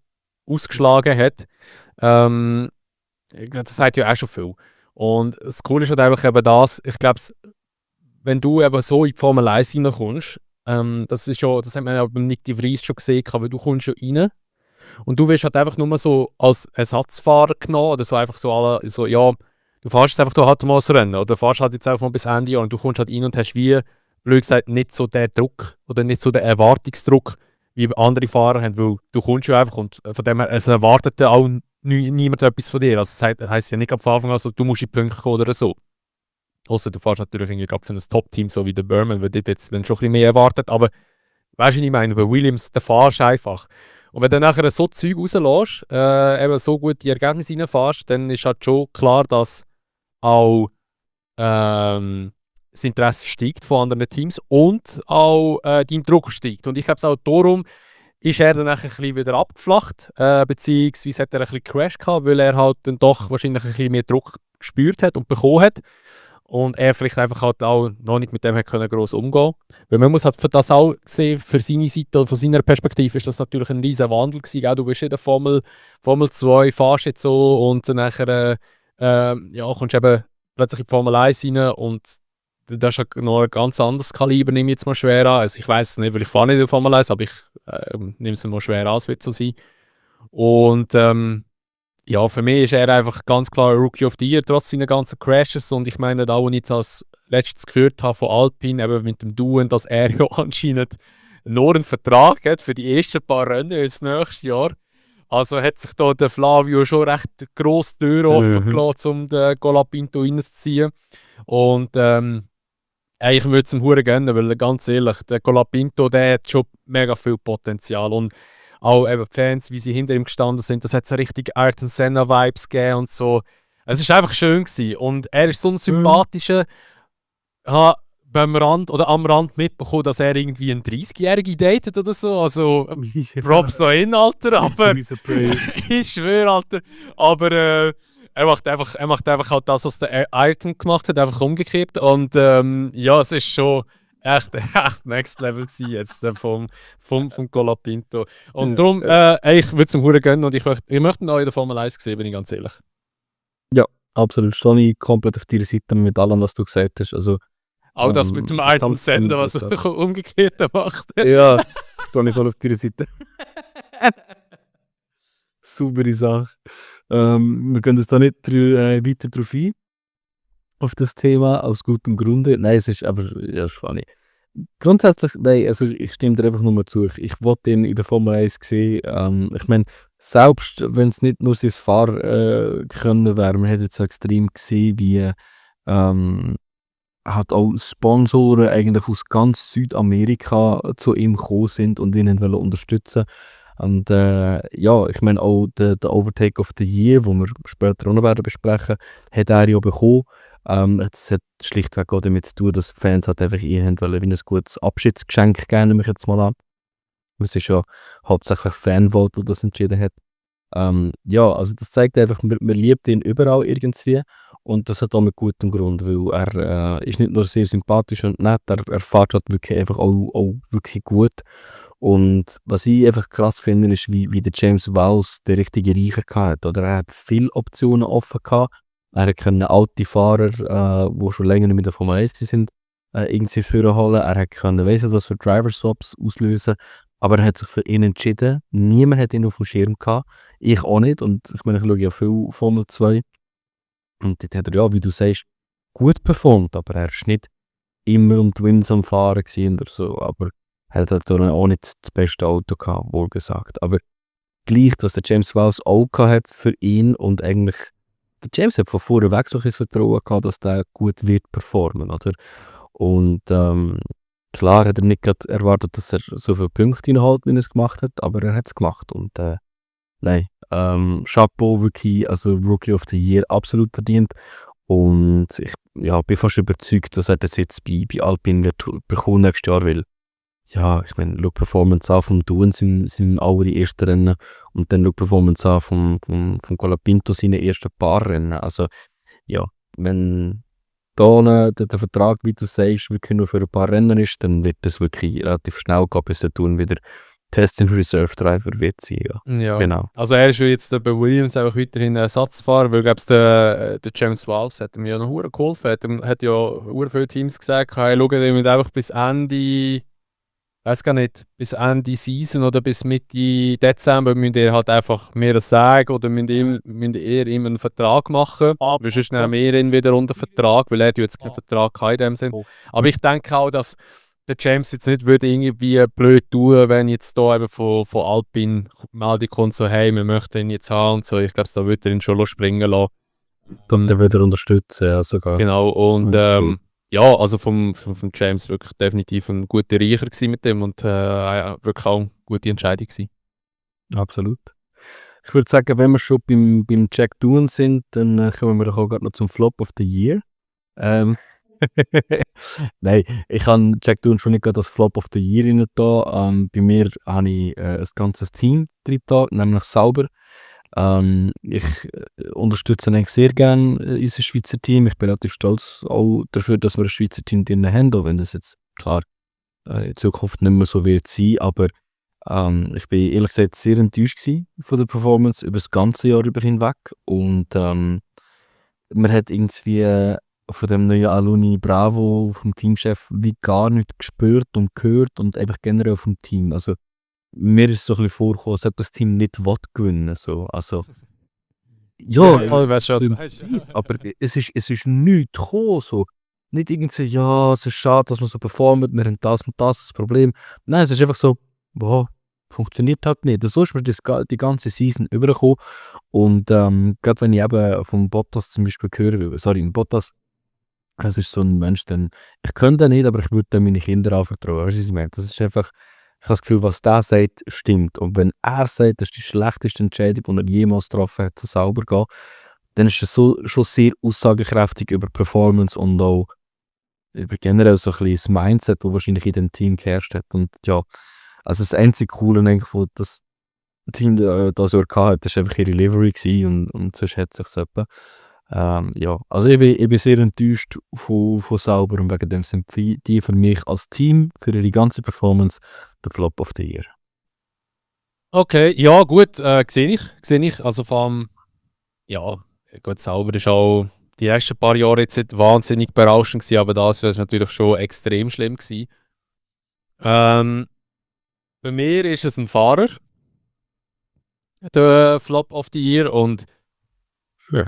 ausgeschlagen hat. Ich glaube, das sagt ja auch schon viel. Und das Coole ist halt einfach eben das, ich glaube, wenn du eben so in die Formel 1 reinkommst, das hat man ja beim Nick de Vries schon gesehen, weil du kommst schon rein und du wirst halt einfach nur so als Ersatzfahrer genommen oder so einfach so, ja, du fährst jetzt einfach da halt mal das Rennen oder du fährst halt jetzt einfach mal bis Ende Jahr und du kommst halt rein und hast wie, blöd gesagt, nicht so den Druck oder nicht so den Erwartungsdruck, wie andere Fahrer haben, weil du kommst ja einfach und von dem her, es erwartet auch niemand etwas von dir. Also das heisst ja nicht ab Anfang an, also, du musst in die Punkte kommen oder so. Ausser du fährst natürlich irgendwie für ein Top-Team, so wie der Burman, weil dort jetzt dann schon ein bisschen mehr erwartet, aber weißt du, was ich meine, bei Williams, der fahrst einfach. Und wenn du nachher so Zeug rauslässt, eben so gut die Ergebnisse reinfährst, dann ist halt schon klar, dass auch das Interesse steigt von anderen Teams und auch dein Druck steigt. Und ich glaube auch darum ist er dann ein bisschen wieder abgeflacht, beziehungsweise hat er ein bisschen Crash gehabt, weil er halt dann doch wahrscheinlich ein bisschen mehr Druck gespürt hat und bekommen hat. Und er vielleicht einfach halt auch noch nicht mit dem hat können gross umgehen. Weil man muss halt für das auch sehen, für seine Seite oder von seiner Perspektive ist das natürlich ein riesen Wandel gewesen. Gell? Du bist in der Formel 2, fährst jetzt so und dann nachher ja, kommst eben plötzlich in die Formel 1 rein und das ist halt noch ein ganz anderes Kaliber, nehme ich jetzt mal schwer an. Also ich weiß es nicht, weil ich fahre nicht in der Formel 1, aber ich nehme es mal schwer an, es wird so sein. Und ja, für mich ist er einfach ganz klar Rookie of the Year, trotz seiner ganzen Crashes. Und ich meine, da, wo ich jetzt als letztes gehört habe von Alpine, eben mit dem Duen, dass er ja anscheinend nur einen Vertrag hat für die ersten paar Rennen ins nächste Jahr. Also hat sich da der Flavio schon recht grosse Tür offen gelassen, um den Colapinto reinzuziehen. Und ich würde es ihm hure gönnen, weil ganz ehrlich, der Colapinto, der hat schon mega viel Potenzial. Und auch eben die Fans, wie sie hinter ihm gestanden sind, das hat so richtig Ayrton Senna-Vibes gegeben und so. Es war einfach schön gewesen. Und er ist so ein sympathischer. Ich habe am Rand mitbekommen, dass er irgendwie einen 30-Jährigen datet oder so. Also, Props so in, Alter. Aber ich schwöre, Alter. Aber er macht einfach halt das, was der Ayrton gemacht hat, einfach umgekehrt. Und ja, es ist schon echt Next Level gewesen jetzt vom Colapinto. Und darum, ich würde es ihm hure gönnen und ich möchte ihn auch in der Formel 1 sehen, bin ich ganz ehrlich. Ja, absolut. Stehe ich komplett auf deiner Seite mit allem, was du gesagt hast. Also, auch das mit dem Ayrton Senna, was er umgekehrt macht. Ja, stehe ich voll auf deiner Seite. Saubere Sache. Wir können uns da nicht weiter drauf ein. Auf das Thema, aus gutem Grunde. Nein, es ist aber ja, funny. Grundsätzlich, nein, also ich stimme dir einfach nur zu. Ich wollte ihn in der Formel 1 sehen. Ich meine, selbst wenn es nicht nur sein Fahren können wäre, man hätte jetzt so extrem gesehen, wie hat auch Sponsoren eigentlich aus ganz Südamerika zu ihm gekommen sind und ihn wollen unterstützen. Und ja, ich meine auch der Overtake of the Year, den wir später auch noch werden besprechen, hat er ja bekommen. Das hat schlichtweg auch damit zu tun, dass Fans halt einfach ihn wollen, wie ein gutes Abschiedsgeschenk geben, nehme ich jetzt mal an. Es ist ja hauptsächlich Fanvote, der das entschieden hat. Ja, also das zeigt einfach, man liebt ihn überall irgendwie. Und das hat auch mit gutem Grund, weil er ist nicht nur sehr sympathisch und nett, er fährt halt wirklich einfach auch wirklich gut. Und was ich einfach krass finde, ist, wie der James Vowles den richtigen Reichen hatte. Oder er hat viele Optionen offen gehabt. Er konnte alte Fahrer, die schon länger nicht mehr davon 1 sind, irgendwie führen holen. Er konnte, weiss nicht, was für Driver-Swaps auslösen. aber er hat sich für ihn entschieden. Niemand hat ihn auf dem Schirm gehabt. Ich auch nicht. Und ich meine, ich schaue ja viel Formel 2. Und dort hat er ja, wie du sagst, gut performt, aber er ist nicht immer um die Wins am Fahren gewesen oder so. Aber er hat halt dann auch nicht das beste Auto gehabt, wohl gesagt. Aber gleich, dass der James Vowles auch gehabt hat für ihn und eigentlich der James hat von vorne weg so ein Vertrauen gehabt, dass der gut wird performen, oder? Und klar hat er nicht gerade erwartet, dass er so viele Punkte reinholt, wie er es gemacht hat, aber er hat es gemacht. Und nein, Chapeau wirklich, also Rookie of the Year absolut verdient. Und ich bin fast überzeugt, dass er das jetzt bei Alpine wird bekommen nächstes Jahr, weil ja, ich meine, schau Performance an vom Duan, seinem allerersten Rennen und dann schau Performance an vom Colapinto, seine ersten paar Rennen. Also ja, wenn da der Vertrag, wie du sagst, wirklich nur für ein paar Rennen ist, dann wird das wirklich relativ schnell gehen, bis der Duan wieder Test and Reserve Driver wird sein. Ja. Ja. Genau. Also er ist ja jetzt bei Williams einfach weiterhin Ersatzfahrer, weil glaubst der James Vowles hat ihm ja noch hure geholfen. Hat ja hure viele Teams gesagt, hey, schau, ihr müsst einfach bis Ende, weiß gar nicht, bis Ende Season oder bis Mitte Dezember müsst ihr halt einfach mehr sagen oder müsst ihr ihm einen Vertrag machen. Weil sonst nehmen wir ihn wieder unter Vertrag, weil er hat ja jetzt keinen Vertrag gehabt in dem Sinn. Aber ich denke auch, dass der James jetzt nicht würde irgendwie blöd tun, wenn jetzt da eben von Alpine Meldung kommt, so hey, wir möchten ihn jetzt haben und so. Ich glaube, da würde er ihn schon springen lassen. Dann der wird er unterstützen, ja, sogar. Genau, und ja, also vom James wirklich definitiv ein guter Riecher gewesen mit dem und wirklich auch eine gute Entscheidung gewesen. Absolut. Ich würde sagen, wenn wir schon beim Jack Doohan sind, dann kommen wir doch auch gerade noch zum Flop of the Year. Nein, ich habe Jack Doohan schon nicht gerade als Flop of the Year rein da. Bei mir habe ich ein ganzes Team drin da, nämlich Sauber. Ich unterstütze eigentlich sehr gerne unser Schweizer Team. Ich bin relativ stolz auch dafür, dass wir ein Schweizer Team drin haben, auch wenn das jetzt klar in Zukunft nicht mehr so wird sein. Aber ich bin ehrlich gesagt sehr enttäuscht gewesen von der Performance über das ganze Jahr über hinweg. Und man hat irgendwie von dem neuen Aluni Bravo, vom Teamchef, wie gar nicht gespürt und gehört und einfach generell vom Team. Also mir ist es so ein bisschen vorgekommen, als ob das Team nicht gewinnen so. Also ja, ich weiß schon. aber es ist nichts gekommen, so. Nicht irgendwie, ja, es ist schade, dass wir so performen, wir haben das und das Problem. Nein, es ist einfach so, boah, funktioniert halt nicht. So ist mir die ganze Season übergekommen. Und gerade wenn ich eben vom Bottas zum Beispiel höre, Bottas, es ist so ein Mensch, ich könnte den nicht, aber ich würde dem meine Kinder anvertrauen. Weißt du, was ich meine? Das ist einfach, ich habe das Gefühl, was der sagt, stimmt. Und wenn er sagt, das ist die schlechteste Entscheidung, die er jemals getroffen hat, zu sauber gehen, dann ist es schon sehr aussagekräftig über Performance und auch über generell so ein bisschen das Mindset, das wahrscheinlich in dem Team geherrscht hat. Und ja, also das einzige Coole, denke ich, was das Team das Jahr hatte, das war einfach ihre Livery gewesen und sonst hat es sich so etwa. Ja, also ich bin sehr enttäuscht von Sauber und wegen dem sind die für mich als Team, für ihre ganze Performance, der Flop of the Year. Okay, ja gut, sehe ich. Also vor allem, ja, gut, Sauber ist auch die ersten paar Jahre jetzt nicht wahnsinnig berauschend gewesen, aber das war natürlich schon extrem schlimm gewesen. Bei mir ist es ein Fahrer, der Flop of the Year und Ja.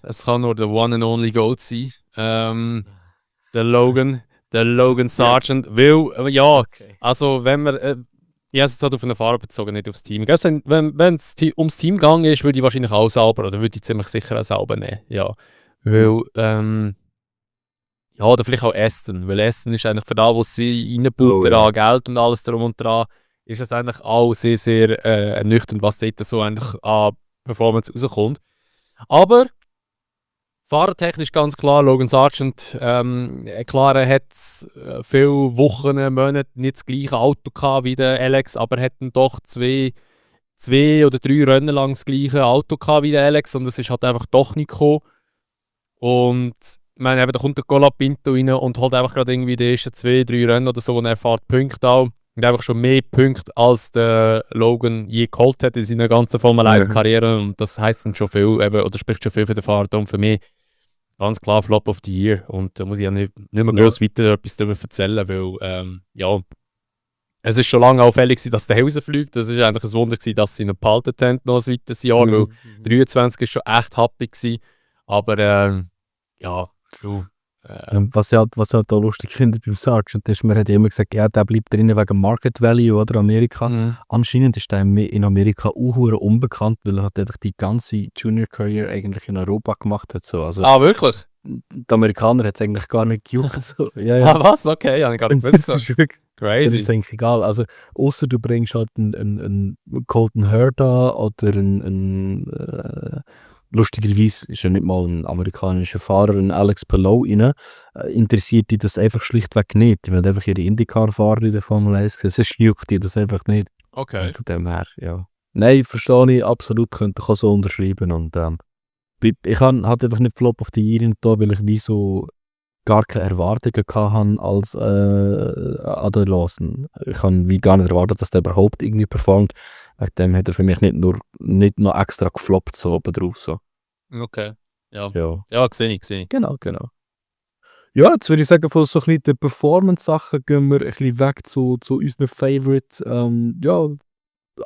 es kann nur der One and Only Goat sein. Der Logan Sargent, weil, ja, also wenn man, ich habe es jetzt halt auf einen Fahrer bezogen, nicht aufs Team. Gell, wenn es ums Team gegangen ist, würde ich wahrscheinlich auch Sauber, oder würde ich ziemlich sicher auch Sauber nehmen, ja. Weil, ja, oder vielleicht auch Aston, weil Aston ist eigentlich für das, was sie reinbuttern an Geld und alles drum und dran, ist es eigentlich auch sehr, sehr ernüchternd, was dort so eigentlich an Performance rauskommt. Aber fahrertechnisch ganz klar, Logan Sargent, klar, er hat viele Wochen, Monate nicht das gleiche Auto gehabt wie der Alex, aber er hat dann doch zwei oder drei Rennen lang das gleiche Auto gehabt wie der Alex und es ist halt einfach doch nicht gekommen. Und ich meine, eben, da kommt der Colapinto rein und holt einfach gerade irgendwie die ersten 2-3 Rennen oder so und er fährt Punkte auch. Und einfach schon mehr Punkte als der Logan je geholt hat in seiner ganzen Formel 1 Karriere. Und das heisst dann schon viel, eben, oder spricht schon viel für den Fahrer. Und für mich ganz klar Flop of the Year. Und da muss ich ja nicht mehr groß weiter etwas darüber erzählen, weil, ja, Es ist schon lange auffällig gewesen, dass der rausfliegt. Das ist eigentlich ein Wunder gewesen, dass sie ihn behalten haben, noch ein weiteres Jahr, weil 23 ist schon echt happy gewesen. Aber ja, du. Was ich halt auch lustig finde beim Sergeant ist, man hat ja immer gesagt, ja, der bleibt drinnen wegen Market Value oder Amerika. Anscheinend ist der in Amerika auch hure unbekannt, weil er hat einfach die ganze Junior Career eigentlich in Europa gemacht hat. So. Also, Wirklich? die Amerikaner hat es eigentlich gar nicht gejuckt. So. Ah, was? Okay, habe ich gar nicht gewusst. Das ist wirklich das Crazy. ist eigentlich egal. Also, außer du bringst halt einen Colton Herta oder lustigerweise ist ja nicht mal ein amerikanischer Fahrer, ein Alex Palou rein, interessiert die das einfach schlichtweg nicht. Die wollen einfach ihre Indycar-Fahrer in der Formel 1 sehen, sonst juckt die das einfach nicht. Okay. Von dem her, ja. Nein, verstehe ich absolut, könnte ich auch so unterschreiben. Und ich hatte einfach nicht Flop of the Year da, weil ich wie so gar keine Erwartungen hatte als Adam Lawson. Ich habe wie gar nicht erwartet, dass der überhaupt irgendwie performt. Wegen dem hat er für mich nicht noch extra gefloppt so oben drauf. So. Okay. Ja. Ja. Ja, sehe ich. Genau. Ja, jetzt würde ich sagen, von so ein bisschen den Performance-Sachen gehen wir ein bisschen weg zu unseren Favorite. Ja,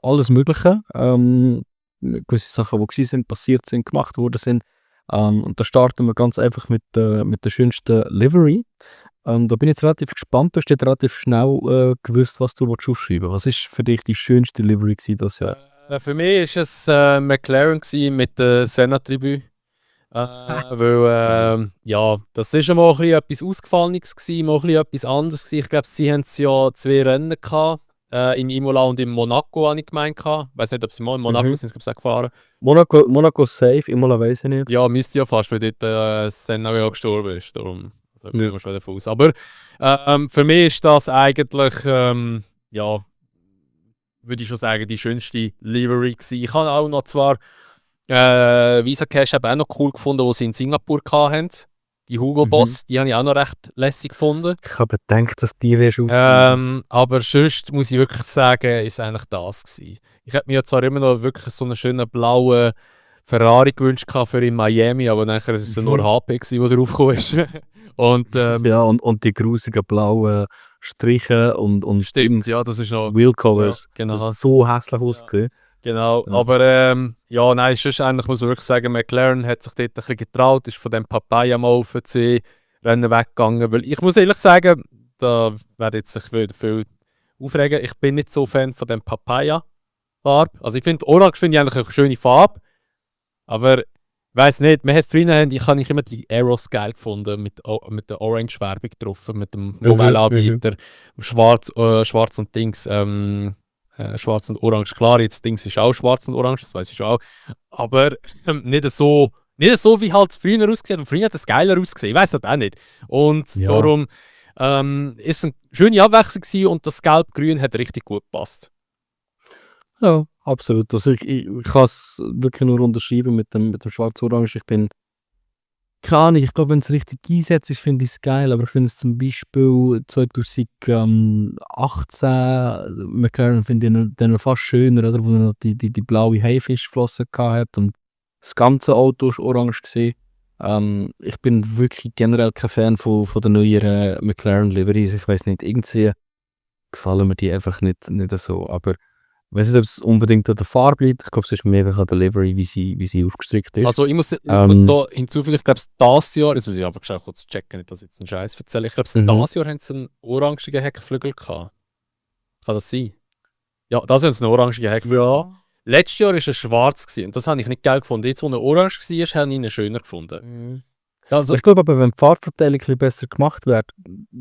alles Mögliche. Gewisse Sachen, die gewesen sind, passiert sind, gemacht worden sind. Und da starten wir ganz einfach mit der schönsten Livery. Da bin ich jetzt relativ gespannt. Du hast jetzt relativ schnell gewusst, was du aufschreiben willst. Was ist für dich die schönste Livery dieses Jahr? Für mich war es McLaren mit der Senna-Tribüne. Weil, ja, das war mal ein bisschen etwas Ausgefallenes, mal ein bisschen etwas anderes gewesen. Ich glaube, sie haben ja 2 Rennen gehabt, in Imola und in Monaco, habe ich gemeint. Ich weiß nicht, ob sie mal in Monaco sind, glaube ich, gefahren. Monaco safe, Imola weiss ich nicht. Ja, müsste ja fast, weil dort Senna ja gestorben ist. Darum gehen wir schon davon aus. Aber für mich ist das eigentlich, ja, würde ich schon sagen, die schönste Livery gewesen. Ich habe auch noch zwar Visa Cash auch noch cool gefunden, die sie in Singapur hatten. Die Hugo Boss, die habe ich auch noch recht lässig gefunden. Ich habe gedacht, dass die wärst aber sonst muss ich wirklich sagen, ist eigentlich das gewesen. Ich hätte mir ja zwar immer noch wirklich so einen schönen blauen Ferrari gewünscht für in Miami, aber nachher ist es nur HP gewesen, der draufgekommen ist. Und, ja, und die grusigen blauen Striche und stimmt, ja, das ist noch Wheelcovers. Ja, genau. Das hat so hässlich ausgesehen. Genau, Ja. aber ja, nein, sonst eigentlich muss man wirklich sagen, McLaren hat sich dort ein bisschen getraut, ist von dem Papaya mal auf 2 Rennen weggegangen, weil ich muss ehrlich sagen, da werde jetzt sich wieder viel aufregen, ich bin nicht so Fan von dem Papaya-Farbe. Also ich finde, Orange finde ich eigentlich eine schöne Farbe, aber ich weiss nicht, man hat früher habe ich immer die Aeros geil gefunden, mit der Orange-Werbung drauf, mit dem Mobilanbieter, schwarz und Dings, schwarz und orange. Klar, jetzt Dings ist auch schwarz und orange, das weiß ich schon auch. Aber nicht so wie halt früher ausgesehen. Und früher hat es geiler ausgesehen, ich weiß das auch nicht. Und Ja. darum ist es eine schöne Abwechslung gewesen und das Gelb-Grün hat richtig gut gepasst. Ja, absolut. Also ich kann es wirklich nur unterschreiben mit dem Schwarz-Orange. Ich bin keine Ahnung, ich glaube, wenn es richtig einsetzt ist, finde ich es geil, aber ich finde es zum Beispiel 2018 McLaren finde ich dann noch fast schöner, oder? Wo er noch die blaue Haifischflosse hatte und das ganze Auto war orange gewesen. Ich bin wirklich generell kein Fan von den neueren McLaren Liveries. Ich weiß nicht, irgendwie gefallen mir die einfach nicht so, aber ich weiß nicht, ob es unbedingt an der Farbe liegt. Ich glaube, es ist mehr einfach an der Livery, wie sie aufgestrickt ist. Also ich muss da hinzufügen, ich glaube, dieses Jahr, jetzt muss ich aber schnell kurz checken, nicht, dass ich jetzt einen Scheiß erzähle. Ich glaube, dieses Jahr haben sie einen orangigen Heckflügel gehabt. Kann das sein? Ja, das haben sie einen orangigen Heckflügel. Ja. Letztes Jahr war er schwarz gewesen, und das habe ich nicht geil gefunden. Jetzt, wo er orange war, habe ich ihn schöner gefunden. Also, Ich glaube aber, wenn die Farbverteilung ein bisschen besser gemacht wird,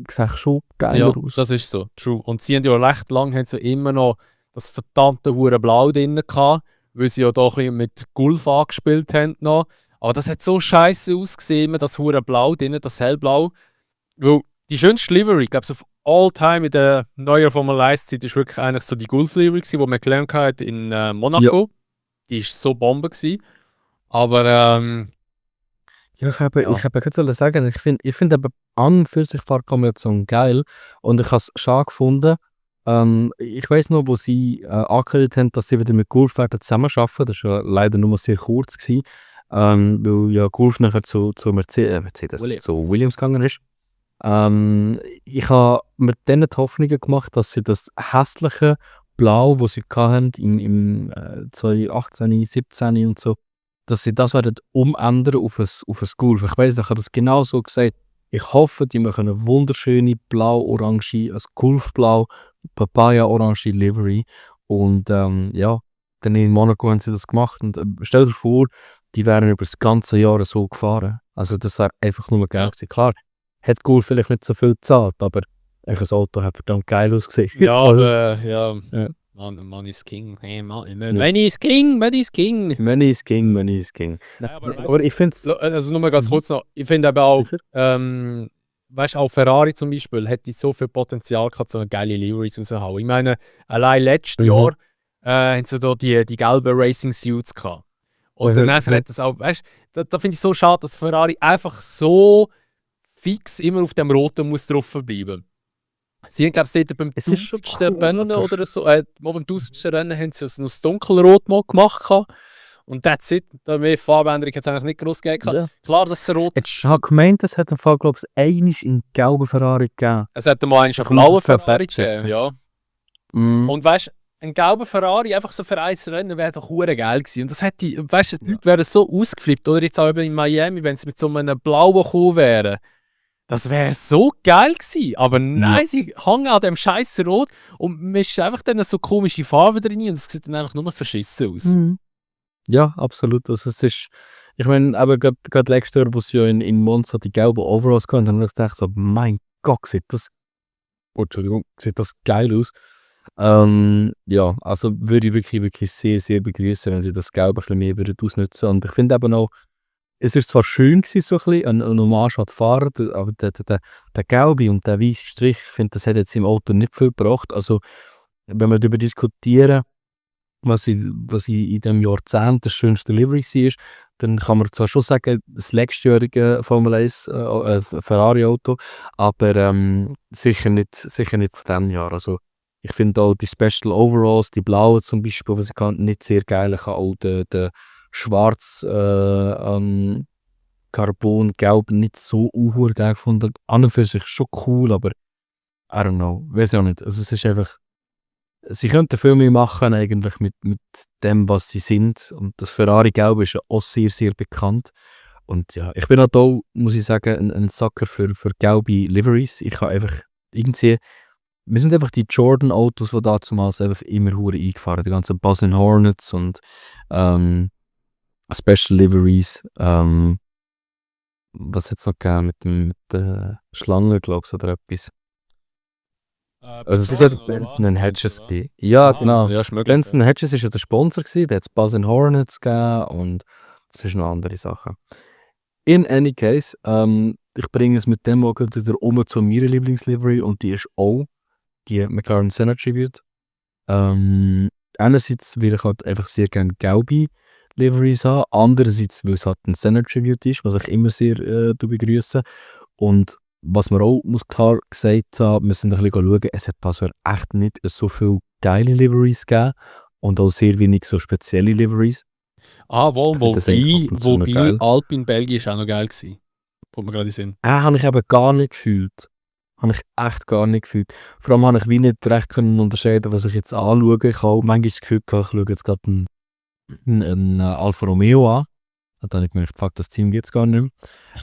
sieht es schon geiler ja, aus. das ist so, true. Und sie haben ja recht lang haben sie immer noch das verdammte hure Blau drin gehabt, weil sie ja doch ein bisschen mit Gulf angespielt haben noch. Aber das hat so scheiße ausgesehen, immer das hure Blau drin, das hellblau. Weil die schönste Livery, ich glaube, auf all time in der neuen Formel 1 Zeit ist wirklich eigentlich so die Gulf Livery gewesen, die McLaren hatte in Monaco. Ja. Die war so Bombe gewesen. Aber ja, ich habe gerade sagen, ich finde aber an und für sich Farbkombination geil und ich habe es schade gefunden. Ich weiss noch, wo sie angekündigt haben, dass sie wieder mit Gulf werden zusammenarbeiten. Das war ja leider nur sehr kurz gewesen, weil ja Gulf nachher zu Mercedes, zu Williams gegangen ist. Ich habe mir dann die Hoffnungen gemacht, dass sie das hässliche Blau, das sie hatten im 2018, 17 und so, dass sie das werden umändern auf ein Golf. Ich weiss, ich habe das genau so gesagt. Ich hoffe, die machen eine wunderschöne blau-orange, ein Golfblau, Papaya-orange Livery. Und ja, dann in Monaco haben sie das gemacht. Und stell dir vor, die wären über das ganze Jahr so gefahren. Also das wäre einfach nur geil gewesen. Klar, hat Golf vielleicht nicht so viel gezahlt, aber ein Auto hat verdammt geil ausgesehen. Ja, aber ja. Ja. Money is king. Hey, money is king, money is king. Money is king, money is king. Ja, Aber ich finde es... Also nur mal ganz kurz noch, ich finde aber auch, weißt du, auch Ferrari zum Beispiel hätte so viel Potenzial gehabt, so eine geile Liveries rauszuhauen. Ich meine, allein letztes Jahr haben sie da die gelben Racing Suits gehabt. Und dann hat das auch, weißt du, da finde ich so schade, dass Ferrari einfach so fix immer auf dem Roten muss drauf bleiben. Sie haben, glaube ich, beim 1000. Rennen oder so, beim 1000. Rennen haben sie noch das Dunkelrot mal gemacht. Und that's it. Da mehr Farbänderung hat es eigentlich nicht groß gegeben. Ja. Klar, dass es rot. Ich habe gemeint, es hat im Fall, glaube ich, einmal in gelben Ferrari gegeben. Es hat mal einen blauen Ferrari gegeben, ja. Und weißt du, ein gelber Ferrari einfach so für ein Rennen wäre doch hure geil gewesen. Und das hätte, weißt du, die Leute wären so ausgeflippt. Oder jetzt auch eben in Miami, wenn sie mit so einem blauen gekommen wären. Das wäre so geil gewesen. Aber nein, sie hängen an dem scheiß Rot und mischen einfach dann so komische Farben drin und es sieht dann einfach nur verschissen aus. Ja, absolut. Also es ist, ich meine, aber gerade letztes Jahr, wo sie ja in Monza die gelben Overalls hatten, dann habe ich gedacht so, mein Gott, sieht das geil aus. Ja, also würde ich wirklich sehr, sehr begrüßen, wenn sie das Gelb ein bisschen mehr würden ausnutzen. Und ich finde eben auch, es ist zwar schön gewesen, so ein bisschen, eine Hommage an die Fahrer, aber der gelbe und der weiße Strich, ich finde, das hat jetzt im Auto nicht viel gebracht. Also, wenn wir darüber diskutieren, was in diesem Jahrzehnt das schönste Livery war, dann kann man zwar schon sagen, das letztjährige Formel 1 Ferrari-Auto, aber sicher nicht von diesem Jahr. Also, ich finde auch die Special Overalls, die blauen zum Beispiel, was ich kann, nicht sehr geil. Ich habe auch den schwarz Carbon-Gelb nicht so geil gefunden. An und für sich schon cool, aber I don't know, weiß auch nicht. Also es ist einfach, sie könnten viel mehr machen eigentlich mit dem, was sie sind. Und das Ferrari-Gelb ist ja auch sehr, sehr bekannt. Und ja, ich bin auch da, muss ich sagen, ein Sucker für gelbe Liveries. Ich kann einfach irgendwie, wir sind einfach die Jordan-Autos, die damals einfach immer eingefahren, die ganzen Buzzin' Hornets und Special Liveries. Was hat es noch gegeben mit der Schlange, glaube ich, oder etwas? Also es ist ja Benson Hedges gewesen. Ja, genau. Ja, ist möglich. Benson Hedges war ja der Sponsor gewesen, der hat es Buzzin' Hornets gegeben und es ist noch andere Sachen. In any case, ich bringe es mit dem auch wieder zu meiner Lieblingslivery und die ist auch die McLaren Senna Tribute. Einerseits will ich halt einfach sehr gerne gelbe Liveries haben, andererseits, weil es halt ein Senna Tribute ist, was ich immer sehr begrüße. Und was man auch muss klar gesagt haben, wir sind ein bisschen schauen, es hat also echt nicht so viele geile Liveries gegeben und auch sehr wenig so spezielle Liveries. Wobei Alpine Belgien ist auch noch geil gewesen. Kommt mir gerade in den Sinn. Habe ich eben gar nicht gefühlt. Habe ich echt gar nicht gefühlt. Vor allem habe ich wie nicht recht können unterscheiden, was ich jetzt anschaue. Ich habe auch manchmal das Gefühl gehabt, ich schaue jetzt gerade einen Alfa Romeo an. Und dann habe ich gemerkt, fuck, das Team gibt es gar nicht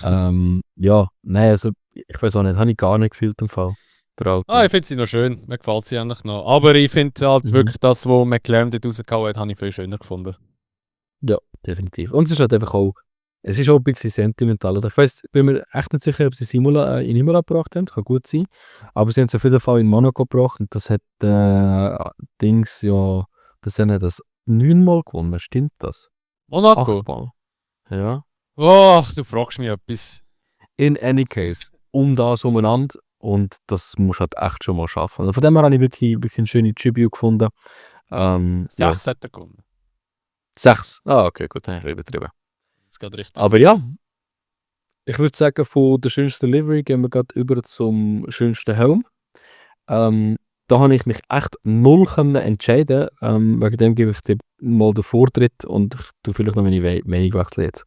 mehr. Ja, nein, also ich weiß auch nicht, habe ich gar nicht gefühlt im Fall. Ich finde sie noch schön, mir gefällt sie eigentlich noch. Aber ich finde halt wirklich das, was McLaren dort rausgehauen hat, habe ich viel schöner gefunden. Ja, definitiv. Und es ist halt einfach auch, es ist auch ein bisschen sentimental. Oder? Ich weiss, bin mir echt nicht sicher, ob sie es in Imola gebracht haben, das kann gut sein. Aber sie haben es auf jeden Fall in Monaco gebracht und das hat Dings, ja, das haben das 9-mal gewonnen, stimmt das? Monaco? 8-mal. Ja. Oh, du fragst mich etwas. In any case, das umeinander und das musst du halt echt schon mal schaffen. Also von dem her habe ich wirklich eine schöne Tribute gefunden. 6 hat er gewonnen. 6? Ah, okay, gut, dann habe ich übertrieben. Das geht richtig. Aber ja, ich würde sagen, von der schönsten Livery gehen wir gerade über zum schönsten Helm. Da habe ich mich echt null entscheiden. Wegen dem gebe ich dir mal den Vortritt und ich tue vielleicht noch meine Meinung wechseln jetzt.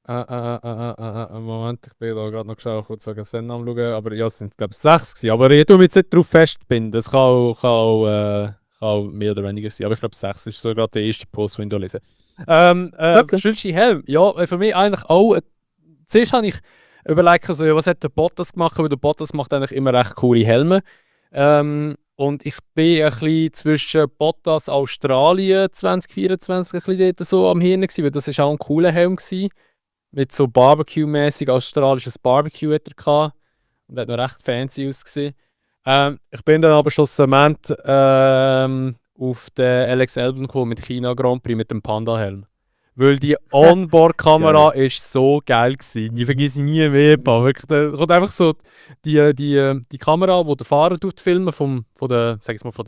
Moment, ich bin da gerade noch geschaut, kurz sagen, das Rennen anschauen, aber ja, es sind glaube ich 6 gewesen. Aber ich tue mich jetzt nicht darauf festbinden, das kann auch mehr oder weniger sein, aber ich glaube 6 ist so gerade der erste Post, den ich da lese. Okay. Schönste Helm, ja, für mich eigentlich auch, zuerst habe ich überlegt, also, ja, was hat der Bottas gemacht, weil der Bottas macht eigentlich immer recht coole Helme. Und ich bin ein bisschen zwischen Bottas Australien 2024 ein bisschen dort so am Hirn gewesen, weil das ist auch ein cooler Helm gewesen. Mit so Barbecue-mäßig australisches Barbecue hat er gehabt. Und hat noch recht fancy ausgesehen. Ich bin dann aber schlussendlich auf den Alex Albon gekommen mit China Grand Prix mit dem Panda-Helm. Weil die Onboard-Kamera ist so geil gewesen. Die vergesse ich nie mehr. Wirklich, da kommt einfach so die Kamera, die der Fahrer filmen von der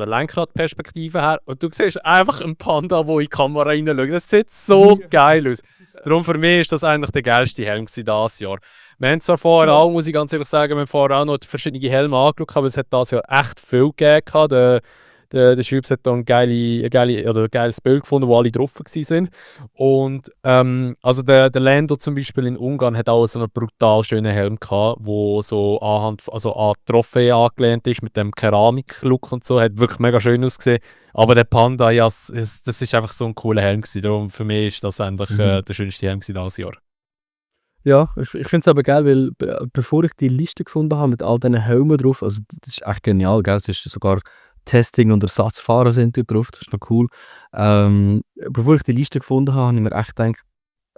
Lenkradperspektive her. Und du siehst einfach einen Panda, der in die Kamera reinschaut. Das sieht so geil aus. Darum für mich ist das eigentlich der geilste Helm dieses Jahr. Wir haben zwar vorher auch, muss ich ganz ehrlich sagen, wir haben vorher auch noch verschiedene Helme angeschaut, aber es hat dieses Jahr echt viel gegeben. Der Schübs hat da ein geiles Bild gefunden, wo alle drauf waren. Und also der Lando zum Beispiel in Ungarn hat auch so einen brutal schönen Helm gehabt, wo so an die Trophäe angelehnt ist mit dem Keramik-Look und so. Hat wirklich mega schön ausgesehen. Aber der Panda, ja, das ist einfach so ein cooler Helm gewesen. Darum für mich ist das einfach der schönste Helm dieses Jahr. Ja, ich finde es aber geil, weil bevor ich die Liste gefunden habe mit all diesen Helmen drauf, also das ist echt genial, gell? Es ist sogar Testing und Ersatzfahrer sind dort drauf, das ist noch cool. Bevor ich die Liste gefunden habe ich mir echt gedacht,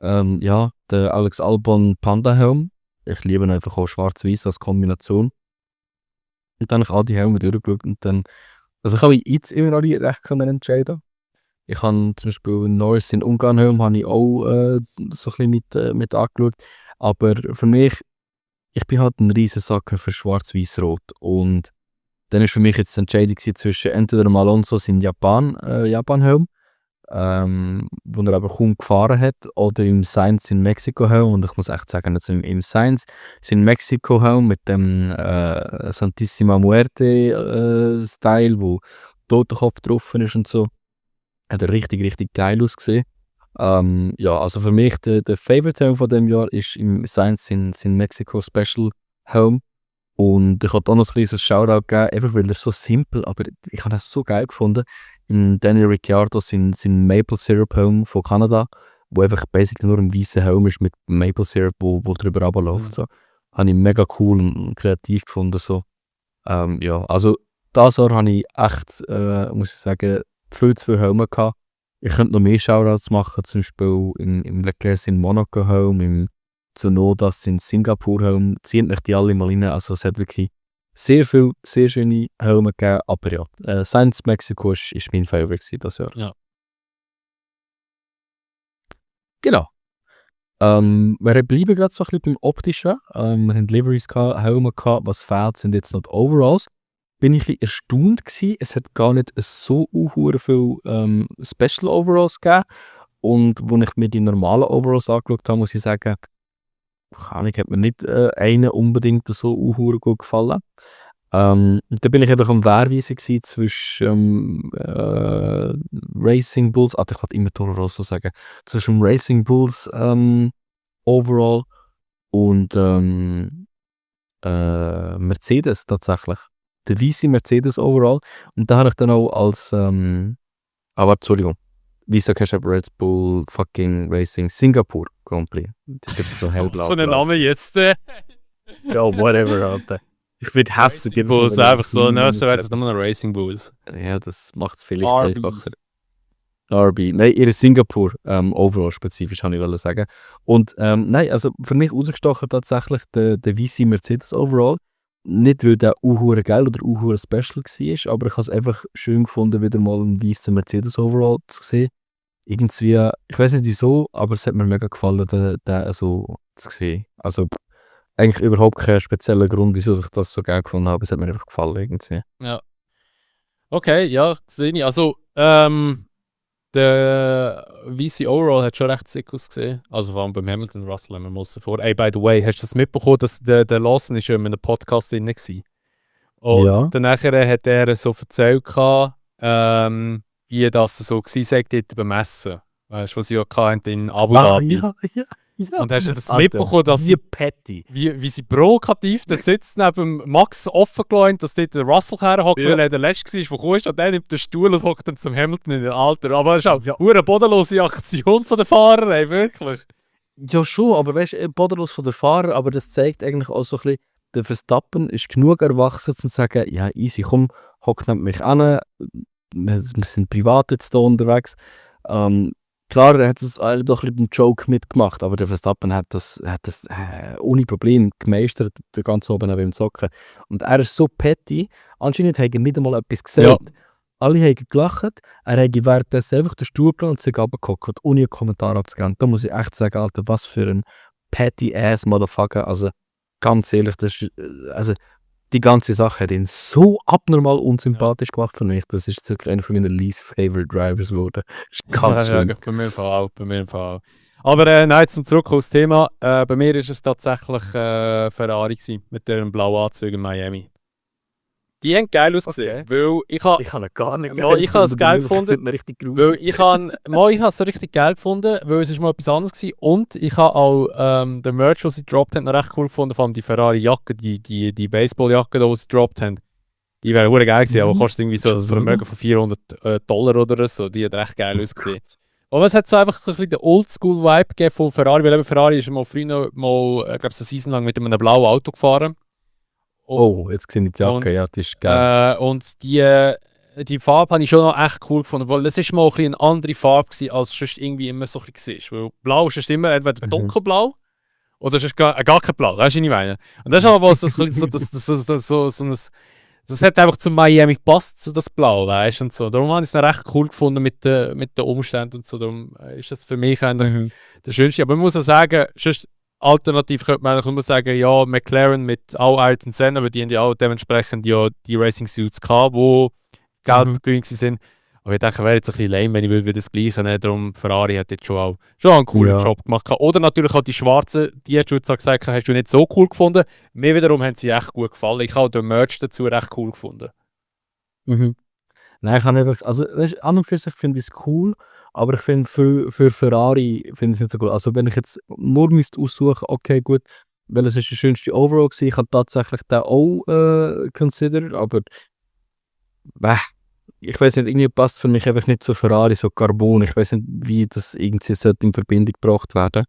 ja, der Alex Albon Panda-Helm, ich liebe ihn einfach auch schwarz-weiß als Kombination. Und dann habe ich all die Helme durchgeschaut und dann, also ich habe jetzt immer noch nicht recht entscheiden. Ich habe zum Beispiel Norris in Ungarn-Helm habe ich auch so ein bisschen mit angeschaut. Aber für mich, ich bin halt ein riesen Sacker für Schwarz-Weiß-Rot. Und dann war für mich jetzt die Entscheidung zwischen entweder dem Alonso in Japan-Helm, wo er aber kaum gefahren hat, oder im Sainz in Mexiko-Helm. Und ich muss echt sagen, also im Sainz in Mexiko-Helm mit dem Santissima Muerte-Style, wo Totenkopf drauf ist und so. Hat er richtig, richtig geil ausgesehen. Ja, also für mich der Favorite Helm von dem Jahr ist im Sainz in Mexico Special Helm. Und ich habe auch noch ein kleines Shoutout gegeben, einfach weil er so simpel, aber ich habe das so geil gefunden. Im Daniel Ricciardo sein Maple Syrup Helm von Kanada, wo einfach basically nur ein weißer Helm ist mit Maple Syrup, wo drüber runterläuft. So. Habe ich mega cool und kreativ gefunden. So. Ja, also das Jahr habe ich echt, muss ich sagen, viel zu viele Helme gehabt. Ich könnte noch mehr Shoutouts machen, zum Beispiel im Leclerc in Monaco Helm, im Tsunodas in Singapur Helm. Zieht mich die alle mal rein. Also es hat wirklich sehr viele, sehr schöne Helme gegeben. Aber ja, Sainz Mexiko ist mein Favorite das Jahr. Ja. Genau. Wir bleiben gerade so ein bisschen beim Optischen. Wir haben Liveries gehabt, Helme gehabt. Was fehlt, sind jetzt noch die Overalls. Bin ich ein bisschen erstaunt gewesen. Es hat gar nicht so viele Special Overalls gegeben. Und als ich mir die normalen Overalls angeschaut habe, muss ich sagen, hat mir nicht einen unbedingt so gut gefallen. Da bin ich einfach am Wehrweisen zwischen Racing Bulls, ich kann immer Toro Rosso sagen, zwischen Racing Bulls Overall und Mercedes tatsächlich. Der weiße Mercedes Overall. Und da habe ich dann auch als, aber Entschuldigung, wieso kannst du Red Bull fucking Racing Singapur Grand Prix? Das ist so hellblau. Was für ein Name jetzt? Ja, whatever, Alter. Ich würde hassen. Bulls, einfach so, ne, so wäre es nochmal ein Racing Bulls. Ja, das macht es vielleicht einfacher. RB. Nein, ihre Singapur Overall spezifisch, habe ich sagen. Und nein, also für mich rausgestochen tatsächlich der weiße Mercedes Overall. Nicht, weil der uhuere geil oder uhuere special war, aber ich habe es einfach schön gefunden, wieder mal einen weißen Mercedes Overall zu sehen. Irgendwie, ich weiß nicht wieso, aber es hat mir mega gefallen, den so zu sehen. Also eigentlich überhaupt keinen speziellen Grund, wieso ich das so geil gefunden habe. Es hat mir einfach gefallen irgendwie. Ja. Okay, ja, sehe ich. Also, der VC Overall hat schon recht sick ausgesehen. Also vor allem beim Hamilton Russell haben wir muss vor. Ey, by the way, hast du das mitbekommen, dass der Lawson ist ja in einem Podcast drin war? Und Ja. dann nachher hat er so erzählt, wie das so war, dort beim Messen. Weißt du, was sie ja hatten in Abu Dhabi. Und hast du das Alter, mitbekommen, dass wie petty. wie sie provokativ da sitzt neben Max offen gelassen, dass dort der Russell herhockt, weil er der Letzte war, der gekommen ist, und der nimmt den Stuhl und hockt dann zum Hamilton in den Alter. Aber das ist auch eine bodenlose Aktion von den Fahrern, ey, wirklich. Ja schon, aber weißt du, bodenlos von der Fahrer, aber das zeigt eigentlich auch so ein bisschen, der Verstappen ist genug erwachsen, um zu sagen, ja easy, komm, hock neben mich an, wir sind privat jetzt hier unterwegs. Klar, er hat das alle doch ein bisschen Joke mitgemacht, aber der Verstappen hat das ohne Problem gemeistert, für ganz oben beim Zocken. Und er ist so petty, anscheinend hat er nicht einmal etwas gesagt. Alle haben gelacht, er hat währenddessen einfach den Stuhl genommen und sich runtergehockt, ohne einen Kommentar abzugeben. Da muss ich echt sagen, Alter, was für ein petty-ass-Motherfucker. Also, ganz ehrlich, das ist, also, die ganze Sache hat ihn so abnormal unsympathisch gemacht für mich. Das ist wirklich einer von meinen least favorite Drivers geworden. Das ist ganz schlimm. Ja, bei mir im Fall auch. Aber nein, zum Zurück aufs Thema. Bei mir war es tatsächlich Ferrari gewesen, mit deren blauen Anzügen in Miami. Die haben geil ausgesehen, weil ich habe Ich habe ihn gar nicht Ja, ich habe es geil gefunden. Ich finde richtig gruselig. weil ich habe es richtig geil gefunden, weil es ist mal etwas anderes war. Und ich habe auch den Merch, den sie gedroppt haben, noch recht cool gefunden. Vor allem die Ferrari-Jacke, die Baseball-Jacke, die sie gedroppt haben. Die wäre verdammt geil gewesen, aber kostet irgendwie so Ist das für einen Mögen von $400 oder so. Die hat recht geil ausgesehen. Aber es hat so einfach so ein bisschen den Oldschool-Vibe gegeben von Ferrari, weil eben Ferrari ist mal früher mal, glaube ich, eine Season lang mit einem blauen Auto gefahren. Oh, jetzt sehe ich die Jacke, Und, ja, die ist geil. Und die Farbe habe ich schon noch echt cool gefunden, weil es ist mal ein bisschen eine andere Farbe gewesen, als sonst irgendwie immer so ein bisschen war. Weil Blau ist immer entweder dunkelblau oder es ist gar kein Blau, weißt du, was ich meine? Und das ist aber so ein das hat einfach zu Miami gepasst, so das Blau, weißt du, und so. Darum habe ich es noch recht cool gefunden mit den Umständen und so. Darum ist das für mich eigentlich der schönste. Aber man muss auch sagen, sonst alternativ könnte man eigentlich nur sagen, ja, McLaren mit auch Ayrton Senna, aber die haben ja auch dementsprechend ja die Racing Suits gehabt, die gelb sind. Aber ich denke, wäre jetzt ein bisschen lame, wenn ich wieder das Gleiche nehmen. Darum, Ferrari hat jetzt schon einen coolen Job gemacht. Oder natürlich auch die Schwarzen, die hast du jetzt auch gesagt, hast du nicht so cool gefunden. Mir wiederum haben sie echt gut gefallen. Ich habe den Merch dazu recht cool gefunden. Nein, ich habe einfach, also weißt, an und für sich finde ich es cool, aber ich finde für Ferrari finde ich es nicht so gut. Also wenn ich jetzt nur müsste aussuchen, okay gut, welches ist der schönste Overall gewesen, ich habe tatsächlich den auch considered, aber ich weiß nicht, irgendwie passt für mich einfach nicht zu Ferrari, so Carbon. Ich weiß nicht, wie das irgendwie sollte in Verbindung gebracht werden.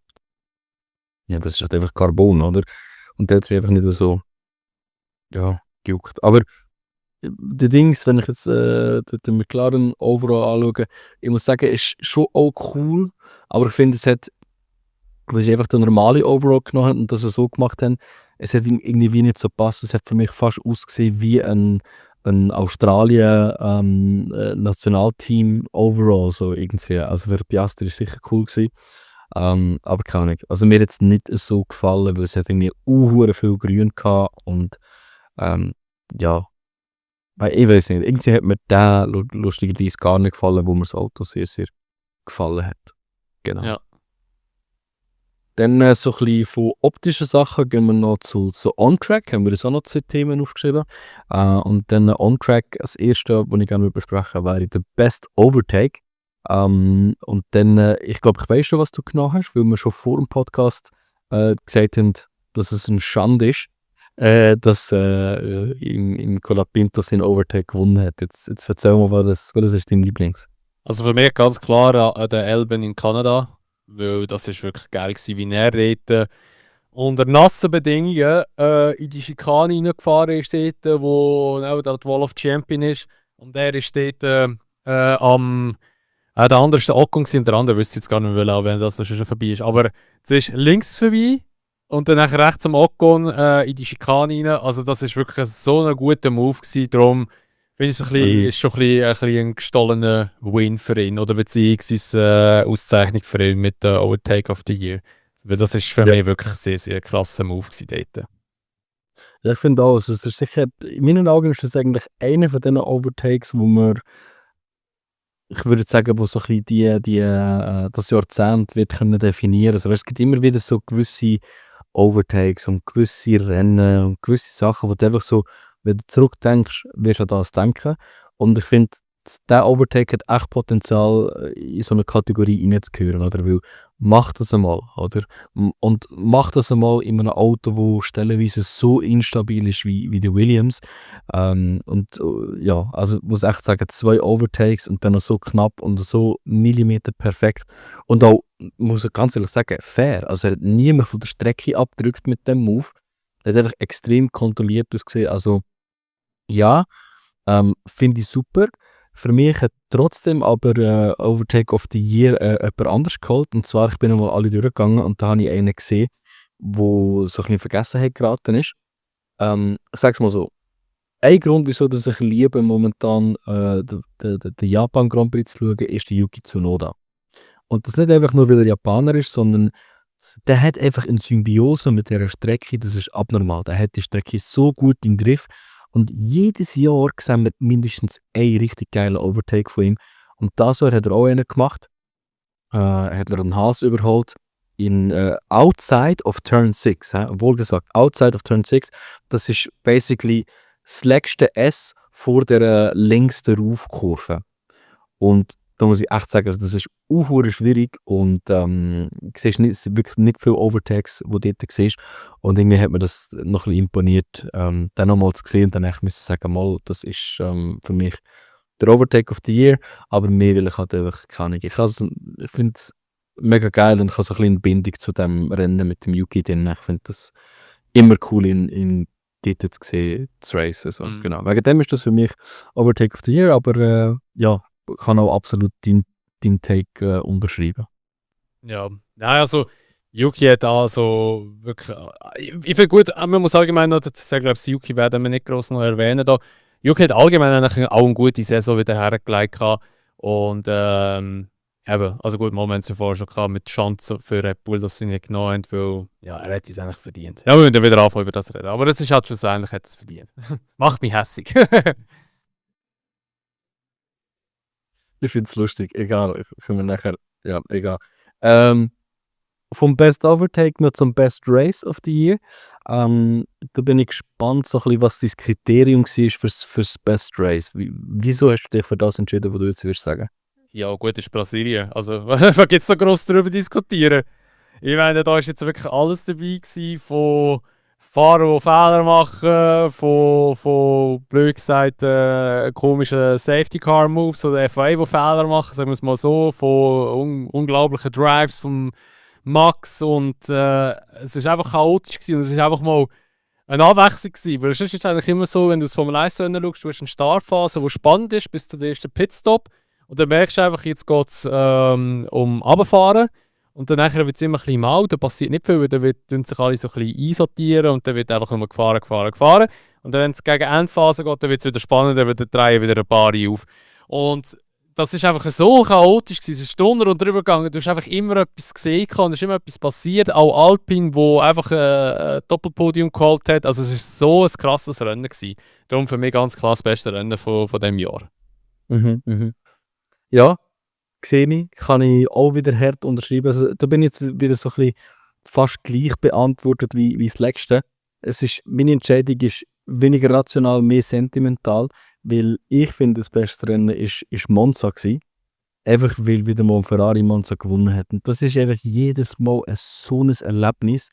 Ja, aber es ist halt einfach Carbon, oder? Und der hat mich einfach nicht so, ja, gejuckt. Aber die Dings, wenn ich jetzt den McLaren overall anschaue, ich muss sagen, ist schon auch cool, aber ich finde, es hat, weil sie einfach den normalen Overall genommen haben und das so gemacht haben, es hat irgendwie nicht so gepasst. Es hat für mich fast ausgesehen wie ein Australien Nationalteam overall, so irgendwie. Also für Piastri ist sicher cool gewesen. Aber keine Ahnung. Also mir hat es nicht so gefallen, weil es hat irgendwie viel Grün gehabt und ja, weil ich weiß nicht, irgendwie hat mir der lustigerweise gar nicht gefallen, wo mir das Auto sehr, sehr gefallen hat. Genau. Ja. Dann so ein bisschen von optischen Sachen gehen wir noch zu On-Track, haben wir uns auch noch 2 Themen aufgeschrieben. Und dann On-Track, das erste, was ich gerne besprechen wäre der Best Overtake. Und dann, ich glaube, ich weiß schon, was du genommen hast, weil wir schon vor dem Podcast gesagt haben, dass es eine Schande ist, dass im Colapinto sein Overtake gewonnen hat. Jetzt erzähl mal, was ist dein Lieblings? Also für mich ganz klar an der Elben in Kanada, weil das ist wirklich geil gewesen, wie er dort unter nassen Bedingungen in die Schikane reingefahren ist, dort, wo der Wall of Champion ist. Und er ist dort der andere ist der Ocon gewesen, und der andere wüsste jetzt gar nicht mehr, wenn das schon vorbei ist. Aber es ist links vorbei und dann nachher rechts am Ocon in die Schikane rein. Also das ist wirklich so ein guter Move gewesen. Darum finde ich es ist schon ein bisschen ein gestohlener Win für ihn oder beziehungsweise Auszeichnung für ihn mit der Overtake of the Year. Weil das ist für mich wirklich ein sehr, sehr krasser Move gewesen dort. Ja, ich finde auch, also es ist sicher, in meinen Augen ist das eigentlich einer von diesen Overtakes, wo man, ich würde sagen, wo so ein bisschen das Jahrzehnt wird können definieren. Also, es gibt immer wieder so gewisse Overtakes und gewisse Rennen und gewisse Sachen, wo du einfach so, wenn du zurückdenkst, wirst du an das denken. Und ich finde, der Overtake hat echt Potenzial, in so eine Kategorie reinzugehören, oder? Weil, mach das einmal, oder? Und mach das einmal in einem Auto, wo stellenweise so instabil ist wie der Williams. Ja, also ich muss echt sagen, 2 Overtakes und dann noch so knapp und so Millimeter perfekt. Und auch, muss ich ganz ehrlich sagen, fair. Also er hat niemand von der Strecke abgedrückt mit dem Move. Er hat einfach extrem kontrolliert ausgesehen. Also ja, finde ich super. Für mich hat trotzdem aber Overtake of the Year jemand anders geholt. Und zwar, ich bin einmal alle durchgegangen und da habe ich einen gesehen, wo so ein bisschen in Vergessenheit geraten ist. Ich sage es mal so. Ein Grund, wieso dass ich liebe, momentan den Japan Grand Prix zu schauen, ist der Yuki Tsunoda. Und das nicht einfach nur, weil er Japaner ist, sondern der hat einfach eine Symbiose mit dieser Strecke, das ist abnormal. Der hat die Strecke so gut im Griff. Und jedes Jahr sehen wir mindestens einen richtig geilen Overtake von ihm. Und das Jahr hat er auch einen gemacht. Hat er einen Haas überholt in outside of Turn 6. Wohl gesagt, outside of Turn 6. Das ist basically das letzte S vor der längsten Raufkurve. Und da muss ich echt sagen, also das ist unhuere schwierig und du siehst wirklich nicht viele Overtakes, die du dort siehst. Und irgendwie hat mir das noch ein bisschen imponiert, dann nochmal zu sehen und dann müssen ich sagen, mal, das ist für mich der Overtake of the Year, aber mehr will ich halt einfach keine. Ich finde es mega geil und ich habe so ein bisschen eine Bindung zu dem Rennen mit dem Yuki drin. Ich finde das immer cool, in dort zu sehen, zu racen. So. Genau. Wegen dem ist das für mich Overtake of the Year, aber ja, kann auch absolut dein Take unterschreiben. Ja, nein, also Yuki hat also wirklich. Ich finde gut, man muss allgemein noch dazu sagen, glaube Yuki werden wir nicht groß noch erwähnen. Da. Yuki hat allgemein eigentlich auch eine gute Saison wieder hergelegt. Und eben, also gut, Moment haben sie vorher schon gehabt mit Chance für Red Bull, dass sie nicht genommen haben, weil ja, er hat es eigentlich verdient. Ja, wir müssen wieder anfangen über das reden. Aber das ist halt schlussendlich, hat es verdient. Macht mich hässig. Ich finde es lustig, egal, können wir nachher, ja, egal. Vom Best Overtake noch zum Best Race of the Year. Da bin ich gespannt, so ein bisschen, was dein Kriterium war fürs Best Race. Wieso hast du dich für das entschieden, was du jetzt würdest sagen? Ja, gut, ist Brasilien. Also, was gibt es so gross darüber diskutieren? Ich meine, da war jetzt wirklich alles dabei gewesen, von Fahrer, die Fehler machen, von blöd gesagt, komischen Safety-Car-Moves oder FIA, die Fehler machen, sagen wir es mal so, von unglaublichen Drives von Max und es war einfach chaotisch gewesen und es war einfach mal eine Abwechslung gewesen, weil sonst ist es eigentlich immer so, wenn du das Formel 1 Rennen schaust, du hast eine Startphase, die spannend ist, bis zu dem ersten Pitstop und dann merkst du einfach, jetzt geht es um Runterfahren. Und dann wird es immer ein bisschen mau, da passiert nicht viel, weil dann tun sich alle so ein bisschen einsortieren und dann wird einfach nur gefahren. Und dann, wenn es gegen Endphase geht, dann wird es wieder spannend, dann drehen wieder ein paar auf. Und das ist einfach so chaotisch gewesen, es ist Stunden und drüber gegangen, du hast einfach immer etwas gesehen und es ist immer etwas passiert. Auch Alpine, wo einfach ein Doppelpodium geholt hat, also es war so ein krasses Rennen gewesen. Darum für mich ganz klar das beste Rennen von diesem Jahr. Ja, sehe ich, kann ich auch wieder hart unterschreiben. Also, da bin ich jetzt wieder so ein bisschen fast gleich beantwortet wie das letzte. Meine Entscheidung ist weniger rational, mehr sentimental, weil ich finde, das beste Rennen ist Monza gewesen. Einfach weil wieder mal Ferrari Monza gewonnen hat. Und das ist einfach jedes Mal so ein Erlebnis.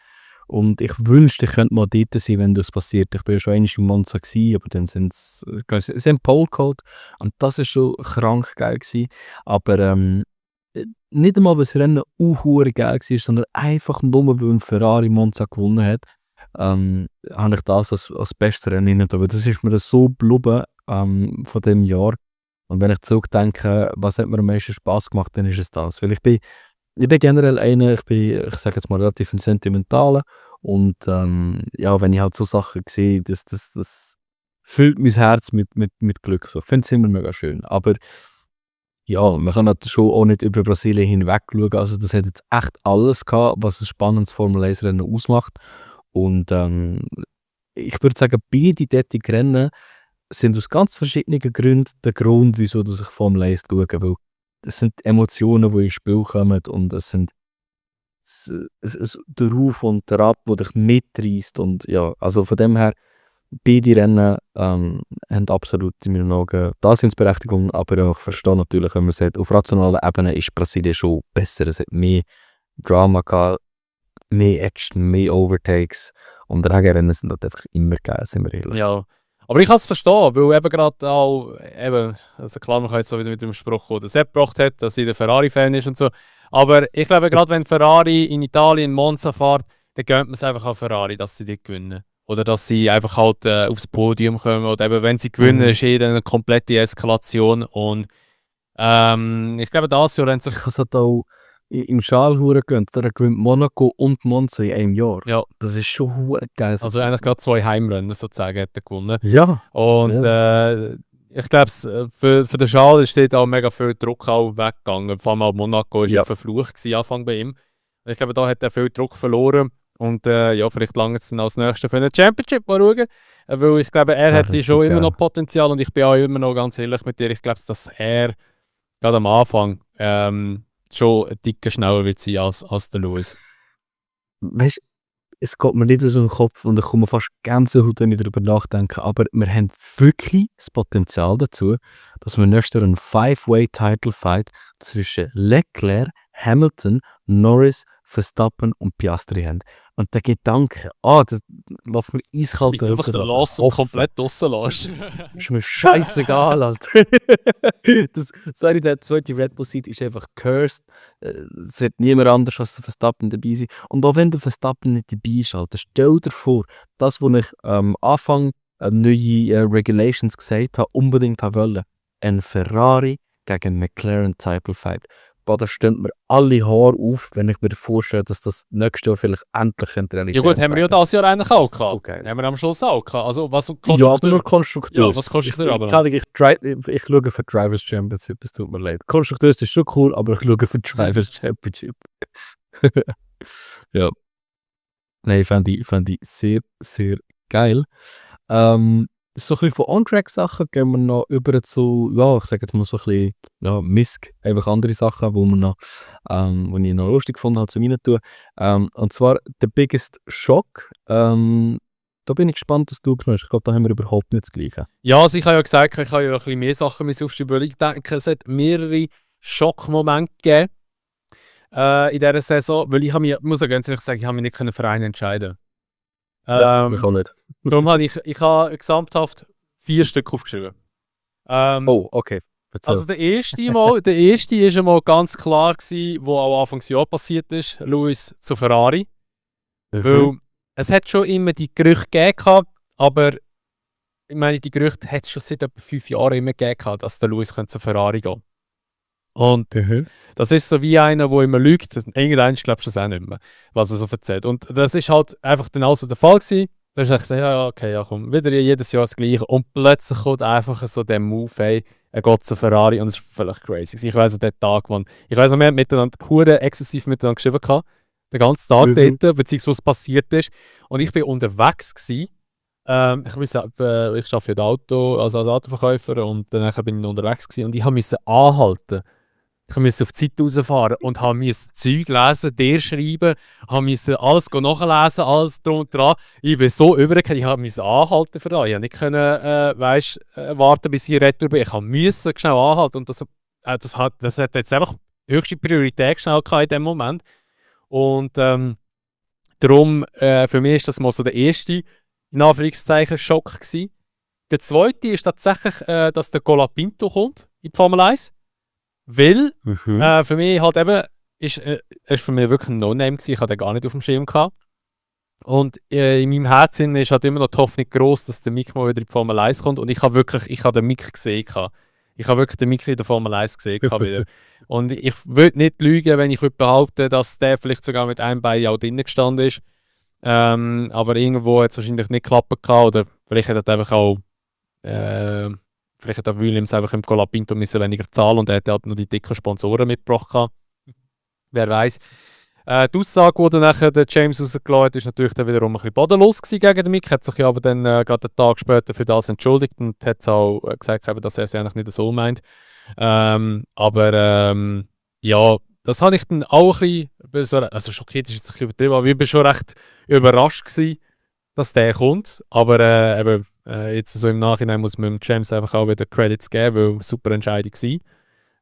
Und ich wünschte, ich könnte mal dort sein, wenn das passiert. Ich bin ja schon einmal in Monza gewesen, aber dann sind sie Pole geholt. Und das war schon krank geil gewesen. Aber nicht einmal, weil das Rennen geil war, sondern einfach nur, weil ein Ferrari Monza gewonnen hat, habe ich das als bestes Rennen rein. Das ist mir so blubben von dem Jahr. Und wenn ich zurückdenke, was hat mir am meisten Spass gemacht, dann ist es das. Weil ich bin generell einer, ich sage jetzt mal relativ ein Sentimentaler. Und ja, wenn ich halt so Sachen sehe, das füllt mein Herz mit Glück. So. Ich finde es immer mega schön. Aber ja, man kann halt schon auch nicht über Brasilien hinweg schauen. Also das hat jetzt echt alles gehabt, was ein spannendes Formel 1 Rennen ausmacht. Und ich würde sagen, beide dortigen Rennen sind aus ganz verschiedenen Gründen der Grund, wieso dass ich Formel 1 schaue. Weil das sind Emotionen, die ins Spiel kommen und es sind der Ruf und der Ab, der dich mitreißt. Und ja, also von dem her, beide Rennen haben absolut in meinen Augen Daseinsberechtigung, aber ich verstehe natürlich, wenn man sagt, auf rationaler Ebene ist Brasilien schon besser. Es hat mehr Drama gehabt, mehr Action, mehr Overtakes und Regenrennen sind halt einfach immer geil, sind wir ehrlich. Ja. Aber ich kann es verstehen, weil eben gerade auch, eben, also klar, man kann jetzt so wieder mit dem Spruch kommen, der Sepp gebracht hat, dass er der Ferrari-Fan ist und so. Aber ich glaube, gerade wenn Ferrari in Italien Monza fährt, dann gönnt man es einfach an Ferrari, dass sie die gewinnen. Oder dass sie einfach halt aufs Podium kommen. Oder eben, wenn sie gewinnen, ist eine komplette Eskalation. Und ich glaube, das Jahr haben sich... Ich habe es halt auch im Schal hure gönnt. Da gewinnt Monaco und Monza in einem Jahr. Ja. Das ist schon hure geil. Also eigentlich gerade 2 Heimrennen sozusagen hat er gewonnen. Ja. Und ich glaube, für den Charles ist dort auch mega viel Druck auch weggegangen. Vor allem auch Monaco war ja verflucht gewesen, Anfang bei ihm. Ich glaube, da hat er viel Druck verloren. Und ja, vielleicht lange es dann als nächstes für eine Championship mal schauen. Weil ich glaube, er hätte schon immer noch Potenzial. Und ich bin auch immer noch ganz ehrlich mit dir. Ich glaube, dass er gerade am Anfang schon ein dicker schneller wird sein als der Lewis. Weißt du, es geht mir nicht so in den Kopf und ich komme fast Gänsehaut, wenn ich darüber nachdenke, aber wir haben wirklich das Potenzial dazu, dass wir nächstes Jahr einen 5-Way-Title-Fight zwischen Leclerc, Hamilton, Norris, Verstappen und Piastri haben. Und der Gedanke, das läuft mir eiskalt einfach den Lass und komplett draussen lässt. Ist mir scheißegal, Alter. Sorry, der zweite Red Bull Seat ist einfach cursed. Es wird niemand anders als der Verstappen dabei sein. Und auch wenn der Verstappen nicht dabei ist, Alter, stell dir vor, das, was ich Anfang neue Regulations gesagt habe, unbedingt wollte. Ein Ferrari gegen McLaren Title Fight. Da stehen mir alle Haare auf, wenn ich mir vorstelle, dass das nächstes Jahr vielleicht endlich Realität werden. Ja gut, haben wir ja dieses Jahr eigentlich auch gehabt. So geil. Haben wir am Schluss auch gehabt. Also was Ja, aber nur Konstrukteur. Ja, was Konstrukteur aber Ich schaue für Drivers Championship, es tut mir leid. Konstrukteur ist schon cool, aber ich schaue für Drivers Championship. Ja. Nein, fand ich sehr, sehr geil. So ein bisschen von On-Track-Sachen gehen wir noch über zu, ja, ich sage jetzt mal so ein bisschen, ja, Misk, einfach andere Sachen, wo ich noch lustig gefunden habe, zu rein tun. Und zwar The Biggest Shock. Da bin ich gespannt, was du genommen hast. Ich glaube, da haben wir überhaupt nicht das Gleiche. Ja, also ich habe ja gesagt, ich habe ja ein bisschen mehr Sachen aufschreiben. Ich denke, es hat mehrere Schockmomente gegeben in dieser Saison, weil ich muss ja ganz ehrlich sagen, ich habe mich nicht für einen entscheiden. Ich auch nicht. Darum habe ich habe gesamthaft 4 Stück aufgeschrieben. Okay. Erzähl. Also der erste ist einmal ganz klar gewesen, wo auch Anfangsjahr passiert ist, Lewis zu Ferrari. Weil es hat schon immer die Gerüchte gegeben, aber ich meine, die Gerüchte hat es schon seit etwa 5 Jahren immer gegeben, dass der Lewis zu Ferrari gehen könnte. Und das ist so wie einer, der immer lügt. Irgendwann glaubst du das auch nicht mehr, was er so erzählt. Und das ist halt einfach dann auch so der Fall gewesen. Da hast du gesagt, ja, okay, ja, komm, wieder jedes Jahr das Gleiche. Und plötzlich kommt einfach so der Move, hey, er geht zu Ferrari und es ist völlig crazy. Ich weiss noch, den Tag, wir haben miteinander hure exzessiv miteinander geschrieben, den ganzen Tag dort, beziehungsweise was passiert ist. Und ich war unterwegs gewesen. Ich arbeite für als Autoverkäufer und dann bin ich unterwegs gewesen und ich musste anhalten. Ich musste auf die Zeit rausfahren und musste Zeug lesen, dir schreiben, musste alles nachlesen, alles drum und dran. Ich bin so übergekommen, ich musste anhalten für das. Ich konnte nicht warten, bis ich retour bin. Ich musste schnell anhalten und das hat jetzt einfach höchste Priorität schnell in dem Moment. Und darum, für mich ist das mal so der erste, in Anführungszeichen, Schock gewesen. Der zweite ist tatsächlich, dass der Colapinto kommt in die Formel 1. Weil für mich halt eben, ist für mich wirklich ein No-Name gewesen. Ich hatte den gar nicht auf dem Schirm gehabt. Und in meinem Herzen ist halt immer noch die Hoffnung groß, dass der Mick mal wieder in die Formel 1 kommt. Und ich habe den Mick gesehen. Ich habe wirklich den Mick in der Formel 1 gesehen wieder. Und ich würde nicht lügen, wenn ich behaupten, dass der vielleicht sogar mit einem Bein auch drinnen gestanden ist. Aber irgendwo hat es wahrscheinlich nicht geklappt gehabt, oder vielleicht hat er einfach auch vielleicht hat Williams einfach im Colapinto weniger zahlen und er hat halt noch die dicken Sponsoren mitgebracht. Wer weiß. Die Aussage, die dann nachher der James rausgelassen hat, ist natürlich dann wiederum ein bisschen bodenlos gegen den Mick. Hat sich ja aber dann gerade einen Tag später für das entschuldigt und hat auch gesagt, dass er es eigentlich nicht so meint. Ja, das habe ich dann auch ein bisschen, also schockiert ist jetzt ein bisschen übertrieben, aber ich war schon recht überrascht gewesen, dass der kommt. Aber jetzt so im Nachhinein muss man dem James einfach auch wieder Credits geben, weil es super Entscheidung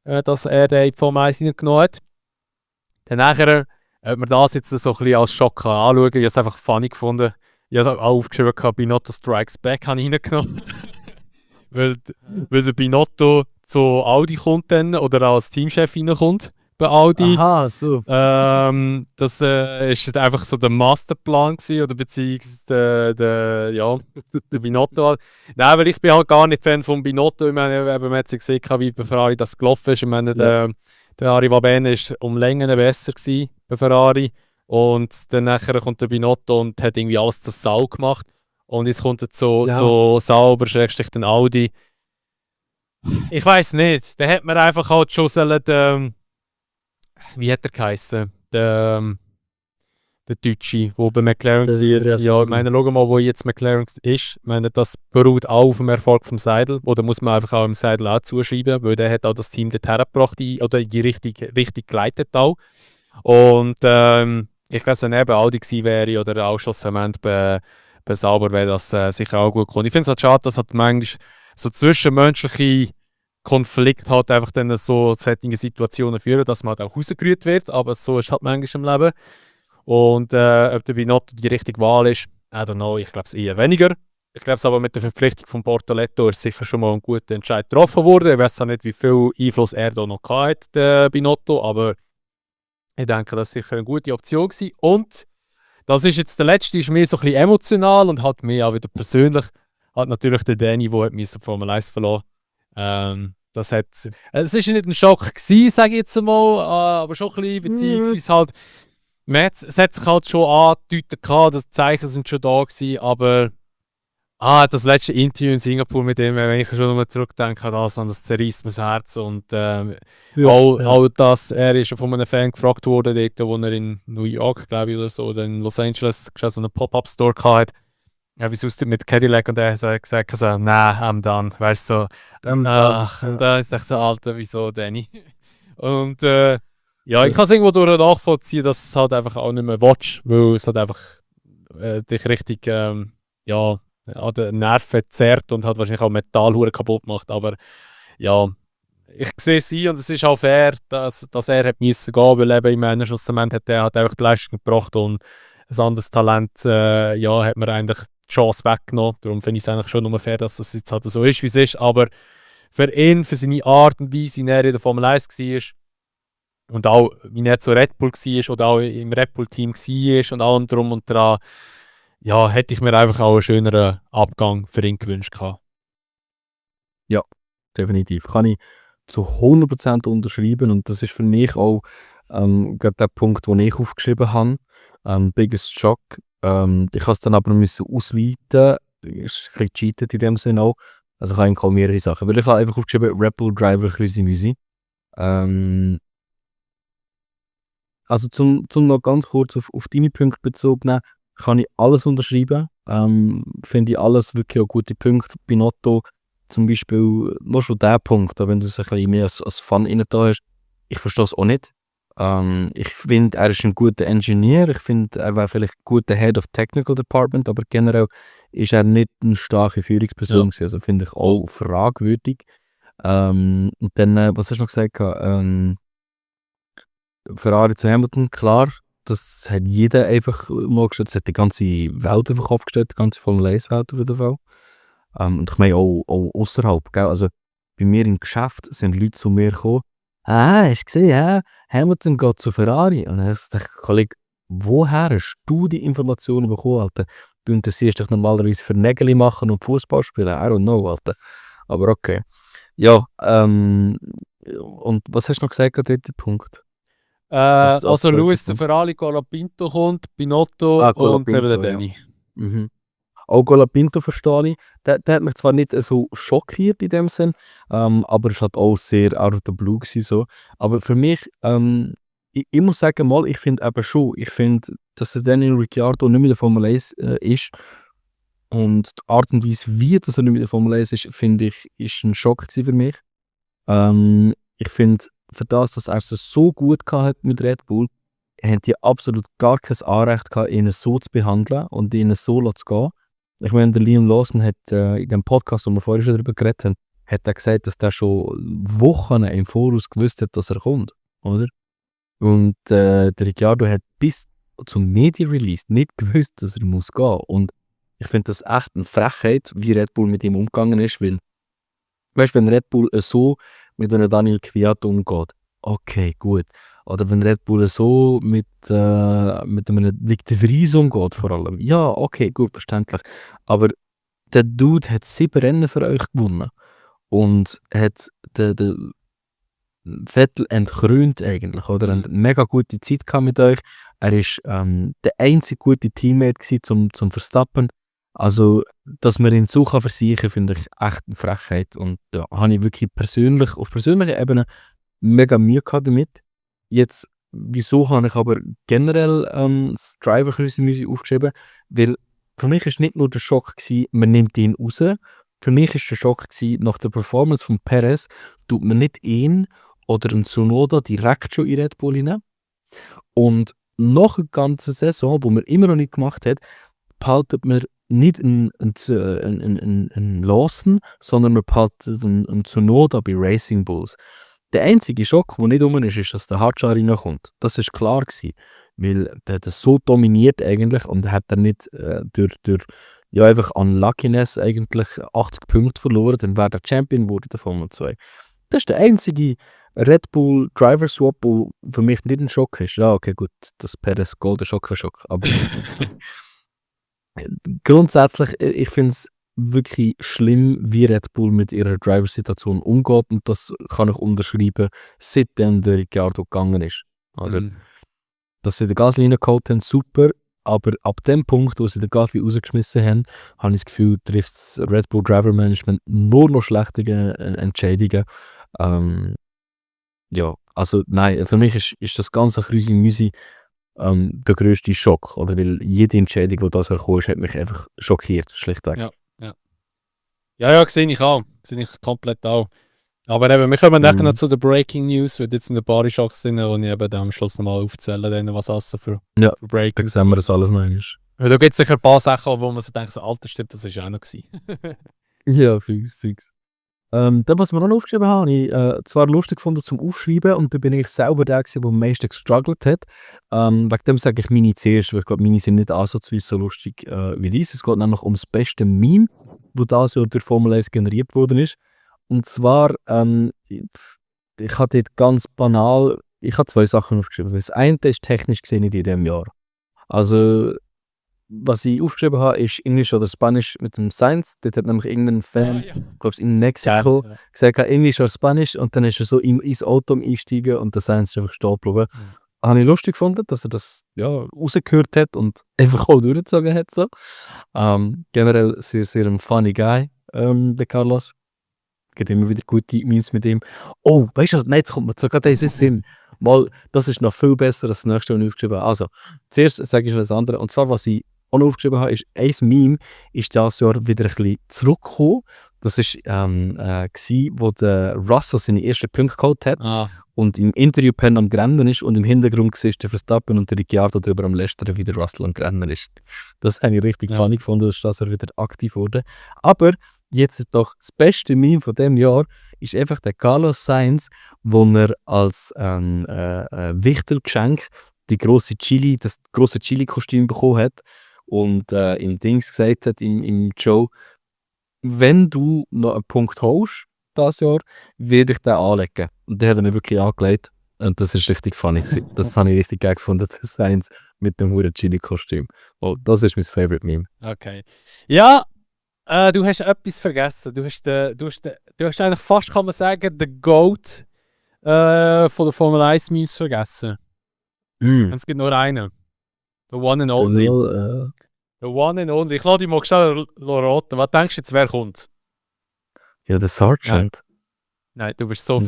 war, dass er den in die Formel 1 reingenommen hat. Dann nachher, ob man das jetzt so ein bisschen als Schock anschauen kann, ich habe es einfach funny gefunden. Ich habe auch aufgeschrieben, Binotto Strikes Back habe ich reingenommen. weil der Binotto zu Audi kommt dann, oder als Teamchef reinkommt bei Audi. Aha, so. Das ist einfach so der Masterplan gewesen, oder beziehungsweise der Binotto. Nein, weil ich bin halt gar nicht Fan von Binotto. Ich meine, man hat ja gesehen, wie bei Ferrari das gelaufen ist. Ich meine, der Ari Vabene war um Längen besser gewesen bei Ferrari. Und dann nachher kommt der Binotto und hat irgendwie alles zur Sau gemacht. Und jetzt kommt er so sauber, schrägstrich den Audi. Ich weiß nicht. Da hat man einfach halt schon sollen, wie hat er geheißen? Der Deutsche, der bei McLaren war. Ja, ich meine, schau mal, wo jetzt McLaren ist. Ich meine, das beruht auch auf dem Erfolg vom Seidel. Oder muss man einfach auch im Seidel auch zuschreiben, weil der hat auch das Team dorthin gebracht oder in die Richtung geleitet auch. Und ich glaube, wenn er bei Audi gewesen wäre oder auch schlussendlich bei Sauber, wäre das sicher auch gut gekommen. Ich finde es halt schade, dass halt manchmal so zwischenmenschliche Konflikte halt einfach dann so solche Situationen führen, dass man halt auch rausgerührt wird, aber so ist es halt manchmal im Leben. Und ob der Binotto die richtige Wahl ist, I don't know, ich glaube es eher weniger. Ich glaube es aber mit der Verpflichtung von Bortoletto ist sicher schon mal ein guter Entscheid getroffen worden. Ich weiß auch nicht, wie viel Einfluss er da noch hatte, der Binotto, aber ich denke, das war sicher eine gute Option gewesen. Und das ist jetzt der letzte, ist mir so ein bisschen emotional und hat mir auch wieder persönlich, hat natürlich der Danny, der die Formel 1 verloren. Es war nicht ein Schock gewesen, sage ich jetzt mal, aber schon ein bisschen, beziehungsweise halt, es hat sich halt schon angedeutet gehabt, die Zeichen sind schon da gewesen, aber das letzte Interview in Singapur mit ihm, wenn ich schon mal zurückdenke an das zerreißt mir das Herz. Und auch das, er ist von einem Fan gefragt worden, dort, wo er in New York, glaube ich, oder so, oder in Los Angeles so einen Pop-Up-Store hatte. Ja, wie es aussieht mit Cadillac, und er hat gesagt, nein, I'm done. Weißt du, so, und da ist echt so, Alter, wieso, Danny? Und ja, ich kann es irgendwo durch nachvollziehen, dass es halt einfach auch nicht mehr watch, weil es halt einfach dich richtig, ja, an den Nerven zerrt und hat wahrscheinlich auch Metallhuren kaputt gemacht. Aber ja, ich sehe es ein und es ist auch fair, dass er hat müssen gehen, weil eben im Ende schlussendlich hat er einfach die Leistung gebracht und ein anderes Talent hat mir eigentlich die Chance weggenommen. Darum finde ich es eigentlich schon nur fair, dass es jetzt halt so ist, wie es ist. Aber für ihn, für seine Art und Weise, wie er in der Formel 1 war und auch wie er zu Red Bull war oder auch im Red Bull-Team war und allem drum und dran, ja, hätte ich mir einfach auch einen schöneren Abgang für ihn gewünscht. Ja, definitiv. Kann ich zu 100% unterschreiben und das ist für mich auch gerade der Punkt, den ich aufgeschrieben habe. Biggest Shock. Ich habe es dann aber müssen ausleiten. Ist ein bisschen cheated in dem Sinne auch. Also ich habe mehrere Sachen. Weil ich habe einfach aufgeschrieben, Red Bull Driver Krüsi-Müsi. Also zum noch ganz kurz auf deine Punkte bezogen nehmen, kann ich alles unterschreiben. Finde ich alles wirklich auch gute Punkte. Binotto zum Beispiel, nur schon der Punkt, wenn du es ein bisschen mehr als Fun rein da hast, ich verstehe es auch nicht. Ich finde, er ist ein guter Ingenieur. Ich finde, er wäre vielleicht ein guter Head of Technical Department, aber generell ist er nicht eine starke Führungsperson gewesen. Also finde ich auch fragwürdig. Und dann, was hast du noch gesagt? Ferrari zu Hamilton, klar, das hat jeder einfach mal gestellt. Das hat die ganze Welt einfach aufgestellt, die ganze Formel 1 Welt auf jeden Fall. Und ich meine auch außerhalb, gell? Also bei mir im Geschäft sind Leute zu mir gekommen, hast du gesehen, Hamilton geht zu Ferrari. Und dann dachte ich, Kollege, woher hast du die Informationen bekommen, Alter? Du interessierst dich normalerweise für Nägel machen und Fußball spielen, I don't know, Alter. Aber okay. Ja, und was hast du noch gesagt, der dritte Punkt? Also Lewis zu Ferrari, Colapinto kommt, Binotto und eben der Danny. Ja. Mhm. Auch Colapinto verstehe ich. Der hat mich zwar nicht so schockiert in dem Sinn, aber es hat auch sehr out of the blue gewesen, so. Aber für mich, ich muss sagen, ich finde eben schon, dass der Daniel Ricciardo nicht mehr in der Formel 1 ist. Und die Art und Weise, wie das er nicht mehr in der Formel 1 ist, finde ich, ist ein Schock für mich. Ich finde, für das, dass er es so gut hatte mit Red Bull, haben die absolut gar kein Anrecht gehabt, ihn so zu behandeln und ihn so zu gehen. Ich meine, der Liam Lawson hat in dem Podcast, wo wir vorher schon darüber geredet haben, hat er gesagt, dass der schon Wochen im Voraus gewusst hat, dass er kommt, oder? Und der Ricciardo hat bis zum Media-Release nicht gewusst, dass er muss gehen. Und ich finde das echt eine Frechheit, wie Red Bull mit ihm umgegangen ist, weil, weißt du, wenn Red Bull so mit einem Daniel Kvyat umgeht, okay, gut. Oder wenn Red Bull so mit einem Nick de Vries umgeht, vor allem, ja, okay, gut, verständlich. Aber der Dude hat 7 Rennen für euch gewonnen und hat den Vettel entkrönt eigentlich, oder? Er hat eine mega gute Zeit gehabt mit euch. Er war der einzige gute Teammate gewesen zum Verstappen. Also, dass man ihn so versichern kann, finde ich echt eine Frechheit. Und da habe ich wirklich persönlich, auf persönlicher Ebene mega Mühe gehabt damit. Jetzt, wieso habe ich aber generell das Driver-Musik aufgeschrieben? Weil für mich war nicht nur der Schock gewesen, man nimmt ihn raus. Für mich war der Schock gewesen, nach der Performance von Perez tut man nicht ihn oder einen Tsunoda direkt schon in Red Bull hinein. Und nach der ganzen Saison, die man immer noch nicht gemacht hat, behaltet man nicht einen Lawson, sondern man behaltet einen Tsunoda bei Racing Bulls. Der einzige Schock, der nicht rum ist, dass der Hadjar reinkommt. Das war klar gewesen, weil der hat das so dominiert eigentlich und hat dann nicht durch einfach Unluckiness eigentlich 80 Punkte verloren, dann wäre der Champion wurde der Formel 2. Das ist der einzige Red Bull Driver Swap, der für mich nicht ein Schock ist. Ja, okay, gut, das Perez Gold ist auch kein Schock. Aber grundsätzlich, ich finde es wirklich schlimm, wie Red Bull mit ihrer Driver-Situation umgeht. Und das kann ich unterschreiben, seitdem der Ricciardo gegangen ist. Oder? Dass sie den Gasly reingeholt haben, super. Aber ab dem Punkt, wo sie den Gasly rausgeschmissen haben, habe ich das Gefühl, trifft das Red Bull Driver Management nur noch schlechtere Entscheidungen. Ja, also nein, für mich ist das ganze Krüsi-Müsi der grösste Schock. Oder? Weil jede Entscheidung, die das herkommt, hat mich einfach schockiert, schlichtweg. Ja, sehe ich auch. Sehe ich komplett auch. Aber eben, wir kommen nachher noch zu den Breaking News, weil jetzt ein paar Schocks sind, die ich eben am Schluss nochmal aufzählen, was alles für Breaking. Dann sehen wir das alles noch einmal. Weil da gibt es sicher ein paar Sachen, wo man so denkt, so alter stimmt, das war ja auch noch gewesen. Ja, fix. Dann, was wir noch aufgeschrieben haben, habe ich zwar lustig gefunden zum Aufschreiben und da bin ich selber der gewesen, der am meisten gestruggelt hat. Wegen dem sage ich meine zuerst, weil ich glaube, meine sind nicht ansatzweise so lustig wie dies. Es geht nämlich um das beste Meme, das das Jahr durch Formel 1 generiert worden ist. Und zwar, ich habe dort ganz banal, ich habe 2 Sachen aufgeschrieben. Das eine ist technisch gesehen nicht in diesem Jahr. Also, was ich aufgeschrieben habe, ist Englisch oder Spanisch mit dem Sainz. Dort hat nämlich irgendein Fan, ich glaube es in Mexiko, gesagt, Englisch oder Spanisch und dann ist er so ins Auto einsteigen und der Sainz ist einfach stehen geblieben. Habe ich lustig gefunden, dass er das rausgehört hat und einfach auch durchgezogen hat. So. Generell sehr, sehr ein funny Guy, der Carlos. Gibt immer wieder gute Memes mit ihm. Oh, weißt du was? Nein, jetzt kommt mir sogar dieses Sinn. Mal, das ist noch viel besser als das nächste, was ich aufgeschrieben habe. Also, zuerst sage ich schon das andere. Und zwar, was ich auch noch aufgeschrieben habe, ist ein Meme, ist dieses Jahr wieder ein bisschen zurückgekommen. Das war, wo der Russell seine ersten Punkte geholt hat und im Interviewpen am Rennen ist und im Hintergrund siehst der Verstappen und der Ricciardo drüber am Lästern, wie der Russell am Rennen ist. Das habe ich richtig funny gefunden, dass das wieder aktiv wurde. Aber jetzt ist doch das beste Meme von diesem Jahr ist einfach der Carlos Sainz, wo er als Wichtelgeschenk das grosse Chili-Kostüm bekommen hat und im Dings gesagt hat, im Show, wenn du noch einen Punkt holst dieses Jahr, werde ich den anlegen. Und der hat ihn wirklich angelegt. Und das ist richtig funny gewesen. Das habe ich richtig geil gefunden, das Sainz mit dem huren Chili-Kostüm. Oh, das ist mein Favorite Meme. Okay. Ja, du hast etwas vergessen. Du hast eigentlich fast, kann man sagen, den GOAT von der Formel 1 Memes vergessen. Es gibt nur einen. The one and only. The one and only. Ich lasse dich mal schnell raten. Was denkst du jetzt, wer kommt? Ja, der Sergeant. Nein, du bist so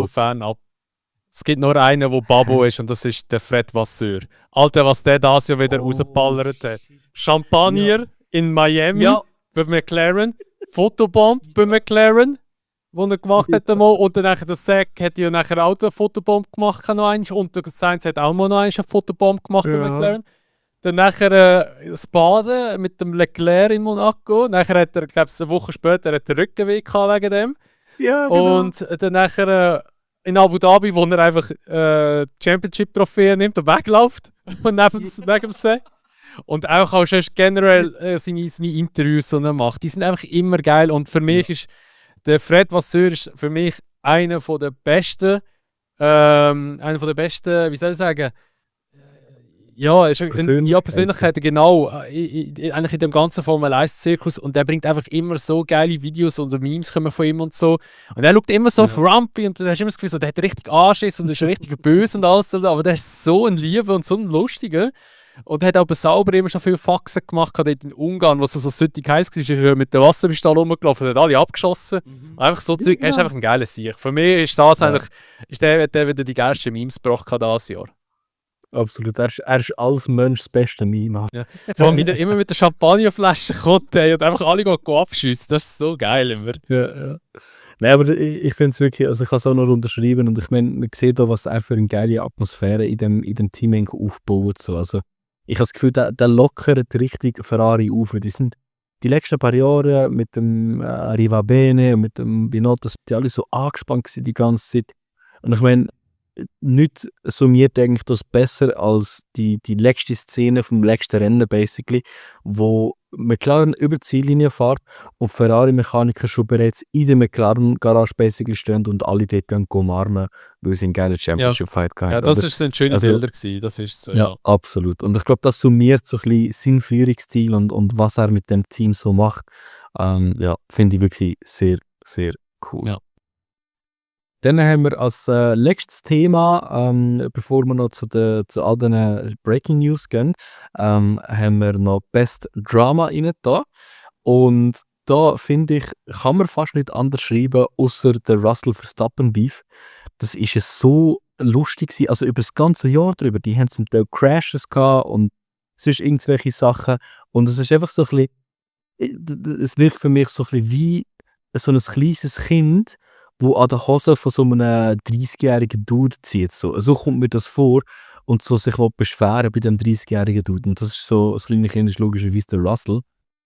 Fan ab. Es gibt nur einen, der Babo ist und das ist der Fred Vasseur. Alter, was der das ja wieder rausgeballert hat. Champagner in Miami bei McLaren. Fotobomb bei McLaren. er gemacht hat einmal. Und dann nachher der Zack hat ja nachher auch eine Fotobomb gemacht noch eins. Und der Sainz hat auch mal noch eine Fotobomb gemacht bei McLaren. Dann nachher das Baden mit dem Leclerc in Monaco. Nachher hat er, glaube ich, eine Woche später einen Rückenweg gehabt wegen dem. Ja, genau. Und dann nachher in Abu Dhabi, wo er einfach Championship-Trophäe nimmt und wegläuft. Und neben dem See. Und auch schon generell seine Interviews, die er macht, die sind einfach immer geil. Und für mich ist der Fred Vasseur ist für mich einer der besten, wie soll ich sagen, ja, ist Persönlichkeiten, genau, eigentlich in dem ganzen Formel 1-Zirkus. Und er bringt einfach immer so geile Videos und Memes kommen von ihm und so. Und er schaut immer so frumpy und du hast immer das Gefühl, so, der hat richtig Anschiss und ist richtig böse und alles. Aber der ist so ein Lieber und so ein Lustiger. Und er hat aber sauber immer schon viele Faxen gemacht, dort in Ungarn, wo es so süttig heiß war, ist er mit der Wasserpistole rumgelaufen und hat alle abgeschossen. Einfach so Zeug, er ist einfach ein geiler Sieg. Für mich ist das eigentlich, der wieder die geilsten Memes gebracht dieses Jahr. Absolut, er ist als Mensch das beste Meme. Ja. Vor allem, wie er immer mit der Champagnerflasche kommt und einfach alle abschiessen. Das ist so geil immer. Ja. Nein, aber ich finde es wirklich, also ich kann es auch noch unterschreiben und ich meine, man sieht da, was er für eine geile Atmosphäre in dem Team aufbaut. So. Also ich habe das Gefühl, der lockert richtig Ferrari auf. Die sind die letzten paar Jahre mit dem Riva Bene und mit dem Binotto, die alle so angespannt gewesen die ganze Zeit. Und ich meine, nichts summiert eigentlich das besser als die letzte Szene vom letzten Rennen, basically, wo McLaren über die Ziellinie fährt und Ferrari-Mechaniker schon bereits in der McLaren-Garage basically stehen und alle dort gehen umarmen, weil sie einen geilen Championship-Fight hatten. Ja, das war ein schöner Bilder gewesen. Das ist so, ja, absolut. Und ich glaube, das summiert so ein bisschen sein Führungsstil und was er mit dem Team so macht. Ja, finde ich wirklich sehr, sehr cool. Ja. Dann haben wir als letztes Thema, bevor wir noch zu all den Breaking News gehen, haben wir noch Best Drama rein da. Und da finde ich, kann man fast nicht anders schreiben, außer der Russell Verstappen Beef. Das ist es so lustig gewesen, also über das ganze Jahr drüber. Die haben zum Teil Crashes gehabt und sonst irgendwelche Sachen. Und es ist einfach so ein bisschen, es wirkt für mich so ein bisschen wie so ein kleines Kind, wo an der Hose von so einem 30-jährigen Dude zieht. So kommt mir das vor und so sich beschweren bei dem 30-jährigen Dude. Und das ist so, das kleine Kind ist logischerweise der Russell,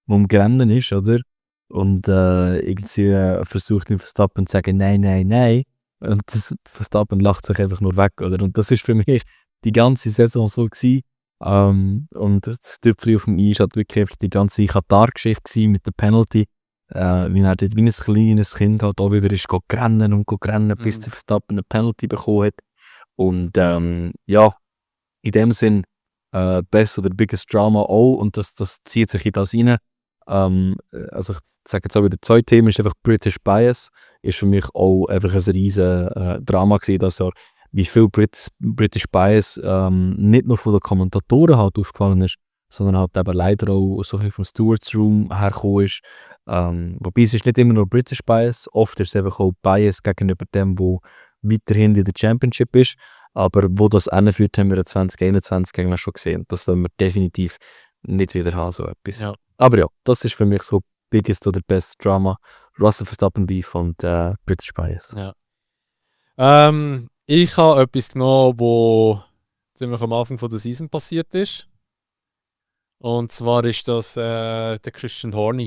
der am Rennen ist, oder? Und irgendwie versucht den Verstappen zu sagen, nein. Und Verstappen lacht sich einfach nur weg, oder? Und das ist für mich die ganze Saison so gewesen. Und das Tüpfchen auf dem I ist halt wirklich die ganze Katar-Geschichte mit der Penalty. Wie er dort wie ein kleines Kind halt auch wieder ist rennen, bis der Verstappen eine Penalty bekommen hat. Und ja, in dem Sinn Best oder Biggest Drama auch und das zieht sich in das rein. Also ich sage jetzt auch wieder, zwei Themen ist einfach British Bias, ist für mich auch einfach ein riesen Drama gewesen das Jahr, wie viel British Bias nicht nur von den Kommentatoren halt aufgefallen ist, sondern halt eben leider auch so ein bisschen vom Stewards Room hergekommen ist. Wobei es ist nicht immer nur British Bias, oft ist es einfach auch Bias gegenüber dem, wo weiterhin in der Championship ist. Aber wo das hinführt, haben wir in 2021 eigentlich schon gesehen. Das wollen wir definitiv nicht wieder haben, so etwas. Ja. Aber ja, das ist für mich so biggest oder best Drama. Russell Verstappen Beef und British Bias. Ja. Ich habe etwas genommen, wo ziemlich am Anfang von der Season passiert ist. Und zwar ist das der Christian Horner.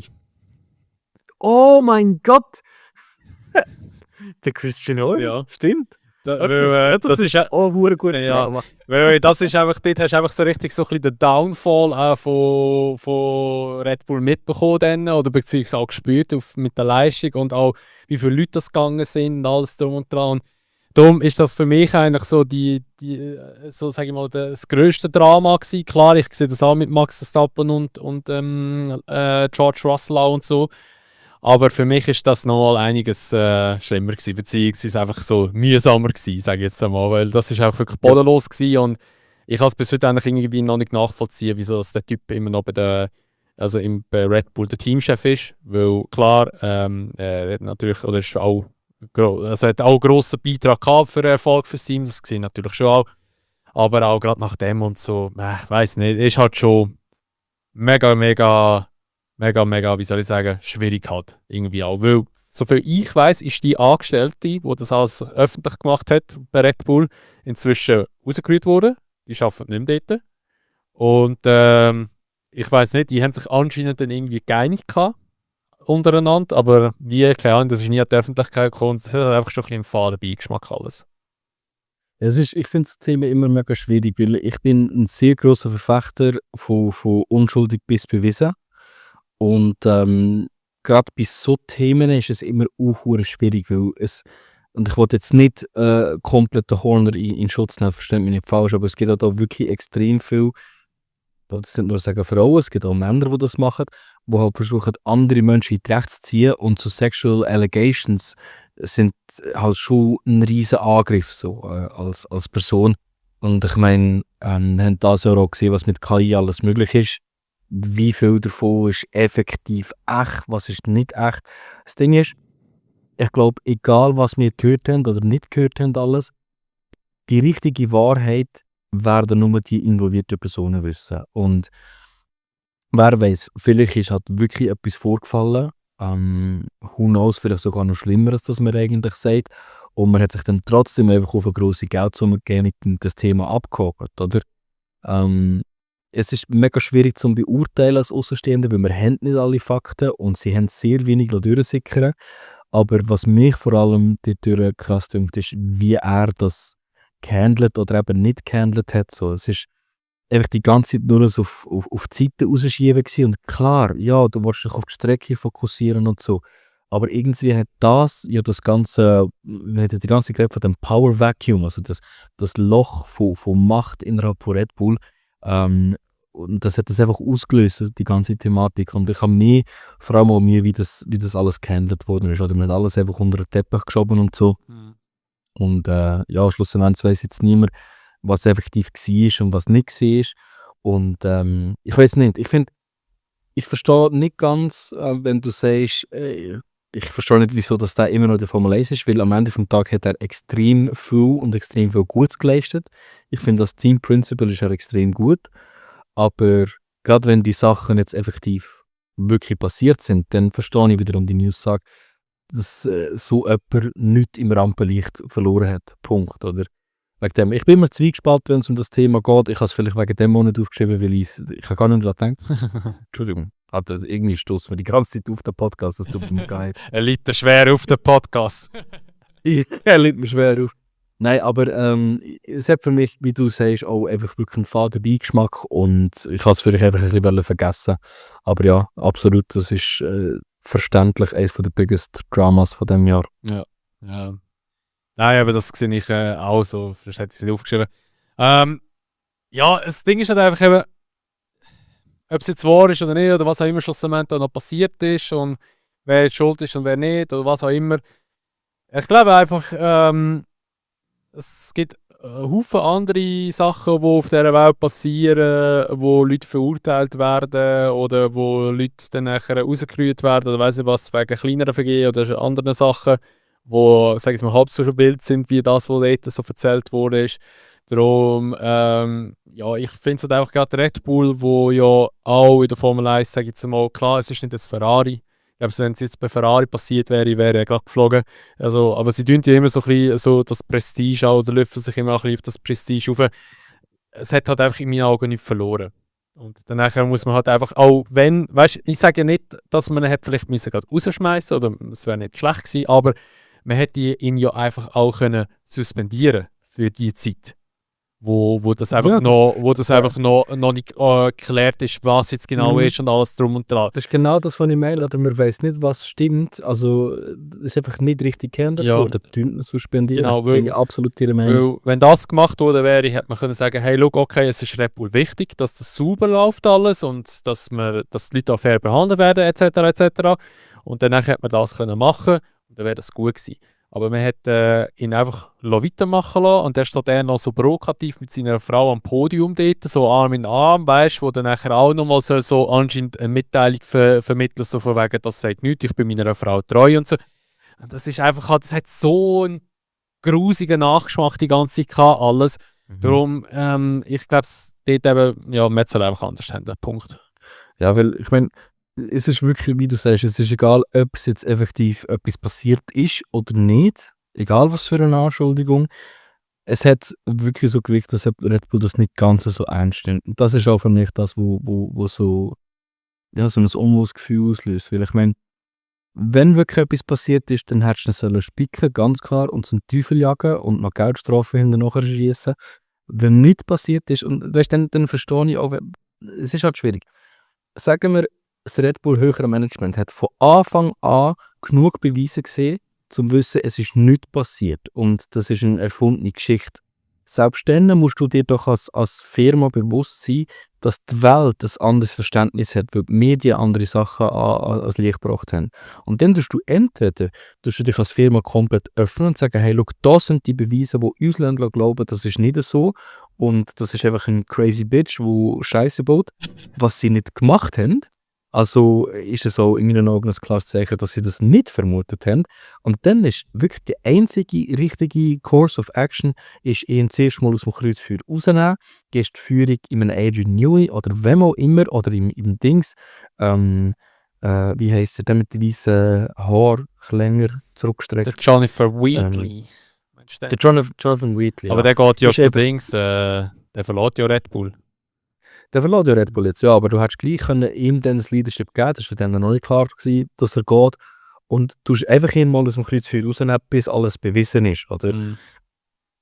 Oh mein Gott! Der Christian Horner? Ja. Stimmt. Das ist oh, gut. Ja, weil das ist einfach, dort hast du einfach so richtig so ein bisschen den Downfall von Red Bull mitbekommen dann, oder beziehungsweise auch gespürt mit der Leistung und auch wie viele Leute das gegangen sind und alles drum und dran. Und darum ist das für mich eigentlich so so sage ich mal, das grösste Drama gewesen. Klar, ich sehe das auch mit Max Verstappen und George Russell auch und so. Aber für mich ist das nochmal einiges schlimmer gewesen, beziehungsweise einfach so mühsamer gewesen, sage ich jetzt einmal, weil das ist auch wirklich bodenlos gewesen und ich kann es bis heute eigentlich irgendwie noch nicht nachvollziehen, wieso der Typ immer noch bei Red Bull der Teamchef ist, weil klar, er hat natürlich, oder ist auch, also hat auch einen grossen Beitrag gehabt für den Erfolg fürs Team, das gesehen natürlich schon auch, aber auch gerade nach dem und so, weiß nicht, ist halt schon mega, wie soll ich sagen, schwierig halt, irgendwie auch, weil soviel ich weiß, ist die Angestellte, die das alles öffentlich gemacht hat bei Red Bull, inzwischen rausgerührt worden. Die arbeitet nicht mehr dort. Und ich weiß nicht, die haben sich anscheinend dann irgendwie geeinigt gehabt untereinander, aber wie, keine Ahnung, das ist nie an die Öffentlichkeit gekommen. Das hat einfach schon ein bisschen einen faden Beigeschmack alles. Ich finde das Thema immer mega schwierig, weil ich bin ein sehr grosser Verfechter von unschuldig bis bewiesen. Und gerade bei so Themen ist es immer auch schwierig, weil und ich wollte jetzt nicht komplett den Horner in Schutz nehmen, versteht mich nicht falsch, aber es gibt auch da wirklich extrem viel, das sind nur sagen Frauen, es gibt auch Männer, die das machen, die halt versuchen, andere Menschen in die Recht zu ziehen, und so Sexual Allegations sind halt schon ein riesen Angriff so, als Person. Und ich meine, wir haben das ja auch gesehen, was mit KI alles möglich ist. Wie viel davon ist effektiv echt, was ist nicht echt. Das Ding ist, ich glaube, egal was wir gehört haben oder nicht gehört haben, alles, die richtige Wahrheit werden nur die involvierten Personen wissen. Und wer weiß, vielleicht ist halt wirklich etwas vorgefallen. Who knows, vielleicht sogar noch schlimmer, als das man eigentlich sagt. Und man hat sich dann trotzdem einfach auf eine grosse Geldsumme gegeben und das Thema abgehakt, oder? Es ist mega schwierig zu beurteilen als Außenstehender, weil wir haben nicht alle Fakten und sie haben sehr wenig durchsickern. Aber was mich vor allem dort krass dünkt, ist, wie er das gehandelt oder eben nicht gehandelt hat. So, es ist einfach die ganze Zeit nur so auf die Seite rausschieben gewesen. Und klar, ja, du willst dich auf die Strecke fokussieren und so. Aber irgendwie hat das Ganze, wir haben die ganze Zeit von dem Power Vacuum, also das Loch von Macht innerhalb von Red Bull, und das hat das einfach ausgelöst, die ganze Thematik. Und ich habe mich vor allem auch mir, wie das alles gehandelt worden ist. Oder man hat alles einfach unter den Teppich geschoben und so. Und ja, schlussendlich weiss jetzt niemand, was effektiv war und was nicht war. Und ich weiß nicht, ich verstehe nicht ganz, wenn du sagst, ich verstehe nicht, wieso das da immer noch der Formel 1 ist, weil am Ende des Tages hat er extrem viel Gutes geleistet. Ich finde, das Team Principle ist er extrem gut. Aber gerade wenn die Sachen jetzt effektiv wirklich passiert sind, dann verstehe ich wiederum die News-Sage, dass so jemand nichts im Rampenlicht verloren hat. Punkt, oder? Wegen dem. Ich bin immer zwiegespalten, wenn es um das Thema geht. Ich habe es vielleicht wegen dem Monat aufgeschrieben, weil ich habe gar nicht daran gedacht. Entschuldigung. Irgendwie stoßen wir die ganze Zeit auf den Podcast, das tut mir geil. Er liegt schwer auf den Podcast. Er liegt mir schwer auf. Nein, aber es hat für mich, wie du sagst, auch einfach wirklich einen faden Beigeschmack und ich habe es vielleicht einfach ein bisschen vergessen. Aber ja, absolut, das ist verständlich eines der biggest Dramas von diesem Jahr. Ja. Nein, aber das sehe ich auch so, vielleicht hätte ich es nicht aufgeschrieben. Ja, das Ding ist halt einfach eben, ob es jetzt wahr ist oder nicht, oder was auch immer schlussendlich noch passiert ist und wer jetzt schuld ist und wer nicht, oder was auch immer. Ich glaube einfach, es gibt Haufen andere Sachen, die auf dieser Welt passieren, wo Leute verurteilt werden oder wo Leute dann nachher rausgerührt werden oder weiss ich was, wegen kleineren Vergehen oder anderen Sachen, wo, sag ich mal, halb so wild sind, wie das, was dort so erzählt wurde. Darum, ja, ich finde es halt einfach gerade Red Bull, wo ja auch in der Formel 1, sage ich jetzt mal, klar, es ist nicht das Ferrari. Ich glaube, wenn es jetzt bei Ferrari passiert wäre, wäre er gerade geflogen. Also, aber sie tun ja immer so ein bisschen so das Prestige auch, oder lüpfen sich immer ein bisschen auf das Prestige auf. Es hat halt einfach in meinen Augen nicht verloren. Und dann nachher muss man halt einfach, auch wenn, weißt, ich sage ja nicht, dass man ihn hat vielleicht müssen gerade rausschmeißen oder es wäre nicht schlecht gewesen, aber man hätte ihn ja einfach auch können suspendieren für die Zeit. Wo das einfach, einfach noch nicht geklärt ist, was jetzt genau ist und alles drum und dran. Das ist genau das von E-Mail, oder man weiß nicht, was stimmt. Also, das ist einfach nicht richtig geändert worden. Suspendieren. Genau, bin ich absolut ihrer Meinung. Weil, wenn das gemacht worden wäre, hätte man können sagen, hey, look, okay, es ist Red Bull wichtig, dass das sauber läuft alles und dass die Leute auch fair behandelt werden, etc. etc. Und dann hätte man das können machen und dann wäre das gut gewesen. Aber man hat ihn einfach weitermachen lassen und er steht dann noch so provokativ mit seiner Frau am Podium dort, so Arm in Arm, weißt du, wo dann nachher auch nochmal so anscheinend eine Mitteilung vermitteln, so von wegen, das sagt nichts, ich bin meiner Frau treu und so. Und das ist einfach halt, das hat so einen grusigen Nachgeschmack die ganze Zeit gehabt, alles. Darum, ich glaube, dort eben, ja, man soll einfach anders handeln, Punkt. Ja, weil, ich meine, es ist wirklich, wie du sagst, es ist egal, ob es jetzt effektiv etwas passiert ist oder nicht, egal was für eine Anschuldigung. Es hat wirklich so gewirkt, dass Red Bull das nicht ganz so ernst nimmt. Und das ist auch für mich das, wo so, ja, so ein unwohles Gefühl auslöst. Weil ich meine, wenn wirklich etwas passiert ist, dann hättest du es sollen spicken, ganz klar, und zum Teufel jagen und noch Geldstrafe hinterher schießen. Wenn nichts passiert ist, und weißt, dann verstehe ich auch, es ist halt schwierig. Sagen wir, das Red Bull höhere Management hat von Anfang an genug Beweise gesehen, zum zu wissen, es ist nichts passiert und das ist eine erfundene Geschichte. Selbst dann musst du dir doch als Firma bewusst sein, dass die Welt ein anderes Verständnis hat, weil die Medien andere Sachen ans Licht gebracht haben. Und dann tust du entweder dich als Firma komplett öffnen und sagen, hey, schau, das sind die Beweise, die uns glauben, das ist nicht so und das ist einfach ein crazy Bitch, der Scheiße baut, was sie nicht gemacht haben. Also ist es auch in meinen Augen ein klares Zeichen, dass sie das nicht vermutet haben. Und dann ist wirklich der einzige richtige Course of Action, ist ihn zuerst mal aus dem Kreuzfeuer rausnehmen, gehst die Führung in einem Adrian Newey oder wem auch immer, oder im Dings, wie heisst er, der mit den weißen Haaren länger Der zurückgestreckt. Jennifer Wheatley. Meinst du den? Der Jonathan Wheatley. Aber der geht ja Ist zu eben- Dings, der verlässt ja Red Bull. Der verlässt ja Red Bull jetzt, ja, aber du hättest gleich können ihm dann das Leadership geben, das war für den noch nicht klar gewesen, dass er geht. Und du musst einfach ihn mal aus dem Kreuzfeuer rausnehmen, bis alles bewiesen ist, oder? Mhm.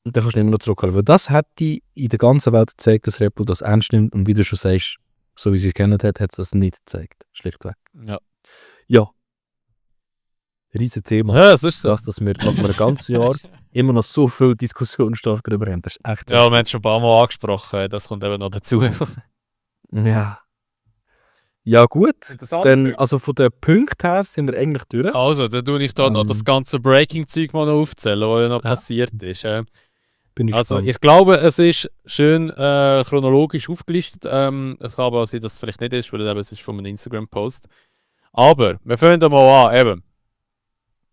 Und dann kannst du immer noch zurückholen. Weil das hätte in der ganzen Welt gezeigt, dass Red Bull das ernst nimmt. Und wie du schon sagst, so wie sie es kennen hat, hat es das nicht gezeigt. Schlichtweg. Ja. Ja. Riesen Thema. Ja, das ist so. Dass wir nach einem ganzen Jahr immer noch so viel Diskussionsstoff darüber haben. Das ist echt. Ja, wir haben es schon ein paar Mal angesprochen, das kommt eben noch dazu. Ja. Ja, gut. Interessant. Dann, also von den Punkten her sind wir eigentlich durch. Also, dann tue ich da noch das ganze Breaking-Zeug mal noch aufzählen, was ja noch passiert ist. Bin ich Also, gespannt. ich glaube, es ist schön chronologisch aufgelistet. Es kann aber auch sein, dass es vielleicht nicht ist, weil eben, es ist von einem Instagram-Post. Aber wir fangen da mal an. Eben.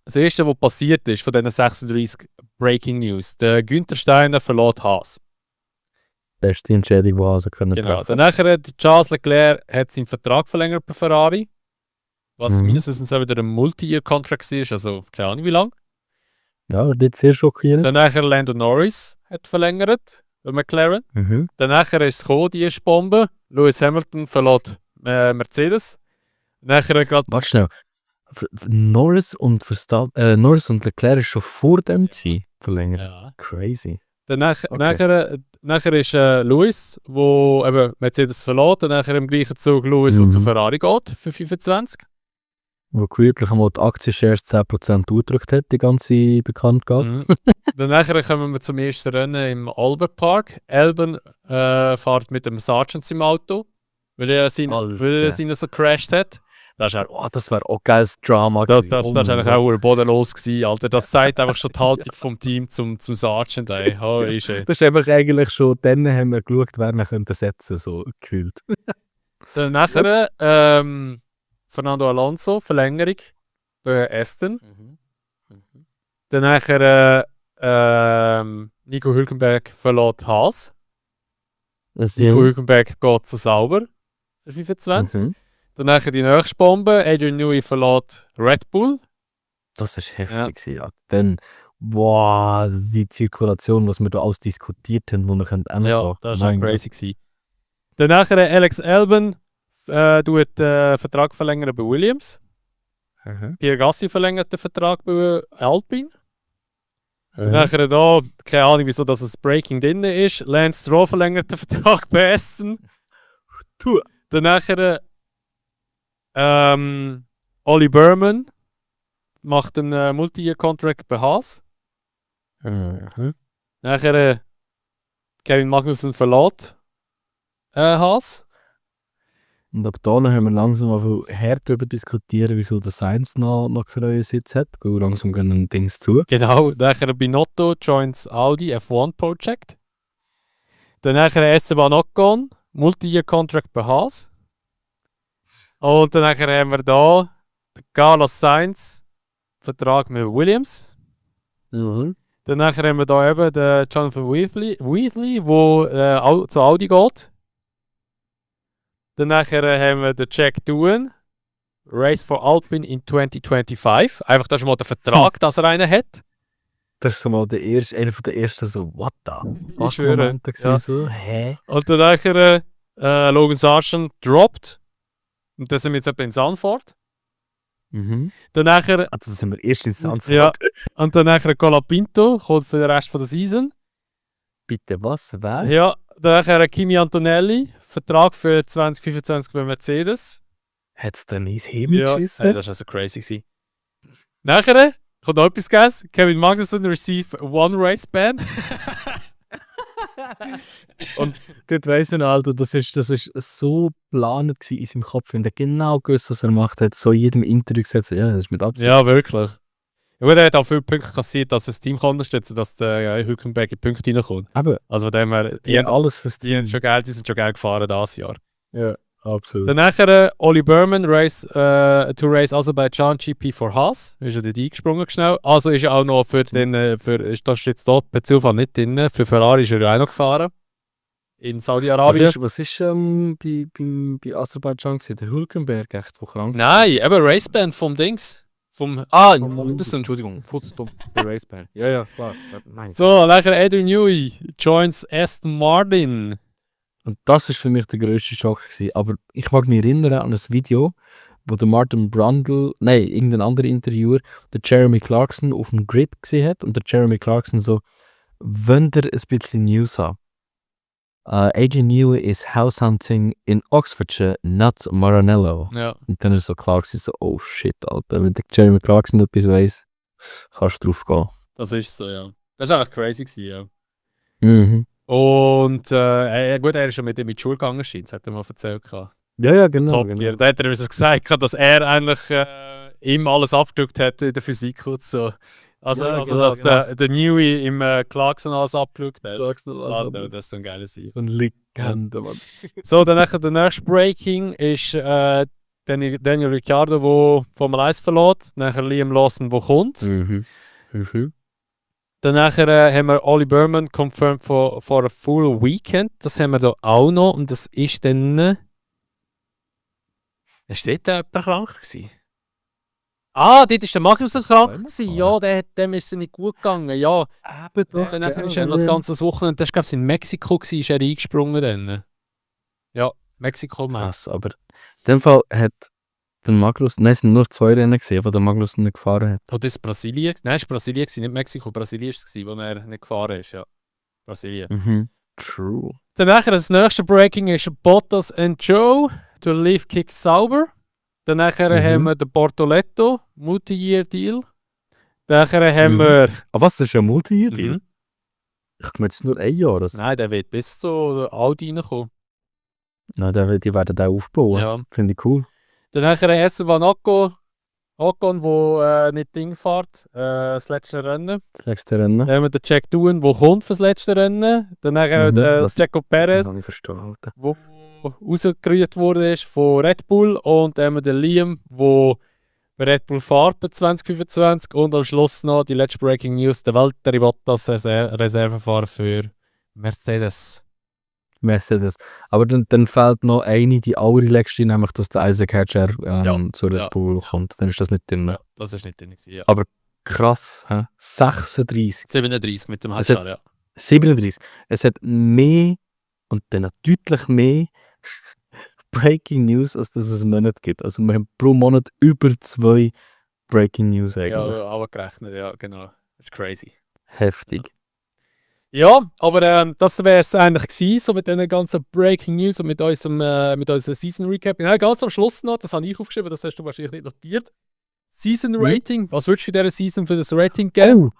Das erste, was passiert ist von diesen 36 Breaking News: der Günther Steiner verlässt Haas. Beste Entscheidung, die Hase können Genau. treffen. Danach hat Charles Leclerc hat seinen Vertrag verlängert bei Ferrari. Was Mhm. meines Wissens auch wieder ein Multi-Year-Contract war, also keine Ahnung wie lange. Ja, das ist sehr schockierend. Danach Lando Norris hat verlängert bei McLaren. Mhm. Danach ist es gekommen, die erste Bombe. Lewis Hamilton verlässt Mercedes. Nachher geht Warte schnell. Norris und Leclerc ist schon vor dem gewesen, verlängert. ja. Crazy. Danach, Okay. nachher ist Lewis, wo eben Mercedes verlässt. Danach im gleichen Zug Lewis, der zu Mhm. Ferrari geht für 25. Wo kürzlich einmal die Aktienshares 10% durchgedrückt hat, die ganze Bekanntgabe. Mhm. Danach kommen wir zum ersten Rennen im Albert Park. Albon fährt mit dem Sargent im Auto, weil er seinen so gecrashed hat. Das ist, Oh, das wäre auch geiles Drama das, gewesen. das, Oh das ist mein eigentlich Gott. auch bodenlos gewesen, Alter. Das zeigt einfach schon die Haltung vom Team zum Sargent. Ey. Holy shit. Das ist einfach eigentlich schon, dann haben wir geschaut, wer wir könnten setzen, so gefühlt. Danach Fernando Alonso, Verlängerung bei Aston. Danach Nico Hülkenberg verlässt Haas. Nico Hülkenberg geht zu Sauber für 25. Mhm. Danach die nächste Bombe, Adrian Newey verlässt Red Bull. Das ist heftig. Ja. gewesen, Ja. Dann, boah, die Zirkulation, was wir da alles diskutiert haben, wo wir können Ja, das war Mein crazy gewesen. Danach Alex Albon tut Vertrag verlängern bei Williams. Gott. Mhm. Pierre Gasly verlängert den Vertrag bei Alpine. Mhm. Nachher da, keine Ahnung wieso das ein Breaking drin ist. Lance Stroll verlängert den Vertrag bei Aston. Danach Ollie Berman macht einen Multi-Year-Contract bei Haas. Mhm. Nachher Kevin Magnussen verlässt Haas. Und ab da haben wir langsam mal hart darüber diskutieren, wieso der Sainz noch keinen neuen Sitz hat. Weil langsam gehen ein Dings zu. Genau. Nachher Binotto joins Audi F1 Project. Danach Esteban Ocon, Multi-Year-Contract bei Haas. Und dann haben wir da Carlos Sainz, Vertrag mit Williams. Mhm. Danach haben wir da eben den Jonathan Wheatley, der zu Audi geht. Danach haben wir den Jack Doohan, Race for Alpine in 2025. Einfach, das ist mal der Vertrag, dass er einen hat. Das ist so mal einer der ersten so, what the fuck Ich schwöre, Momente gewesen, ja. so, hä? Und dann nachher Logan Sargent droppt. Und dann sind wir jetzt etwa in Sanford. Dann nachher, Also sind wir erst in Sanford. ja, und dann nachher Colapinto kommt für den Rest von der Season. Bitte was? Wer? Ja, dann nachher Kimi Antonelli, Vertrag für 2025 bei Mercedes. Hat es denn ins Himmel Ja, geschissen? das war also crazy gewesen. Nachher kommt noch etwas Geiles. Kevin Magnussen receive one race ban. Und dort weiss ich noch, Alter, das ist so geplant gewesen in seinem Kopf. Und er genau gewusst, was er gemacht hat. So in jedem Interview gesagt, ja, das ist mit Absicht. Ja, wirklich. Ja, gut, er hat auch viele Punkte kassiert, dass das Team kann unterstützen, dass der Hülkenberg in die Punkte reinkommt. Aber Also von dem her, die, die haben, haben alles fürs die sind schon geil gefahren dieses Jahr. Ja, absolut. Dann nachher Oli Berman to race Aserbaidschan GP for Haas. Ist er dort eingesprungen schnell. Also ist er auch noch für den, das ist jetzt dort per Zufall nicht drin, für Ferrari ist er ja auch noch gefahren. In Saudi-Arabien. Was ist bei Aserbaidschan gewesen? Der Hülkenberg, echt, wo krank Nein, eben Raceband vom Dings. Vom Entschuldigung, Futzstop, der Raceband. Ja, klar. Nein. So, nachher Adrian Newey joins Aston Martin. Und das war für mich der grösste Schock gewesen. Aber ich mag mich erinnern an ein Video, wo der Martin Brundle, nein, irgendein anderer Interviewer, der Jeremy Clarkson auf dem Grid gesehen hat und der Jeremy Clarkson so, wenn ihr ein bisschen News habt. Adrian Newey is house hunting in Oxfordshire, not Maranello. Ja. Und dann ist so klar gewesen, so, oh shit, Alter, wenn der Jeremy Clarkson etwas weiss, kannst du drauf gehen. Das ist so, ja. Das war eigentlich crazy gewesen, ja. Mhm. Und gut, er ist schon mit ihm in die Schule gegangen, das hat er mal erzählt. Ja, genau. Top Gear. Da hat er uns gesagt, dass er eigentlich ihm alles abgedrückt hat in der Physik und so. Also, Ja, also genau, dass der Newey im Clarkson alles abgeschaut hat. Clarkson, Das ist so ein geiles Sein. so ein Legende, Mann. So, dann nachher der nächste Breaking ist Daniel Ricciardo, der Formel 1 verlässt. Nachher Liam Lawson, der kommt. Mhm. Dann nachher haben wir Oli Berman confirmed for a full weekend. Das haben wir da auch noch. Und das ist dann... Ist dort jemand krank gewesen? Ah, dort ist der Magnussen krank gewesen. Ja, dem ist es nicht gut gegangen. Ja. Eben doch. Dann nachher ist er das ganze Wochenende... Das war, glaube ich, in Mexiko gewesen, ist er eingesprungen dann. Ja, Mexiko, Mann. Krass, aber in dem Fall hat der Magnus, nein, es sind nur 2 Rennen gesehen, wo der Magnus nicht gefahren hat. Oh, das ist Brasilien? Nein, es war Brasilien, nicht Mexiko. Brasilien war es, wo er nicht gefahren ist, ja. Brasilien. Mhm. True. Dann nachher das nächste Breaking ist Bottas and Joe. Der Leaf Kick sauber. Dann nachher haben wir den Bortoletto, Multi-Year-Deal. Dann nachher haben wir... Ah, was, das ist ein Multi-Year-Deal? Mhm. Ich meine, es ist nur ein Jahr. Das... Nein, der wird bis zu Audi reinkommen. Nein, die werden den aufbauen. Ja. Finde ich cool. Dann nachher Esteban Ocon, der nicht Ding fährt, das letzte Rennen. Das nächste Rennen. Dann haben wir den Jack Doohan, der kommt für das letzte Rennen. Dann nachher das- Checo Perez, Das habe ich verstanden. Alter. der rausgerührt wurde von Red Bull. Und dann haben wir den Liam, der bei Red Bull fährt bei 2025. Und am Schluss noch die letzte Breaking News, der Valtteri Bottas Reservefahrer für Mercedes. Mercedes. Aber dann fehlt noch eine, die allerletzte, nämlich dass der Isaac Hatcher zu Red ja. Bull kommt. Dann ist das nicht drin. Ja, das ist nicht drin gewesen, ja. Krass, hä? 36. 37 mit dem Es Haschar, ja. 37. Es hat mehr und dann deutlich mehr Breaking News, als dass es einen Monat gibt. Also wir haben pro Monat über 2 Breaking News eigentlich. Ja, aber gerechnet, ja, genau. Das ist crazy. Heftig. Ja, aber das wäre es eigentlich gewesen, so mit diesen ganzen Breaking News und mit unserem Season Recap. Ja, ganz am Schluss noch, das habe ich aufgeschrieben, das hast du wahrscheinlich nicht notiert. Season Rating, was würdest du in dieser Season für das Rating geben? Oh!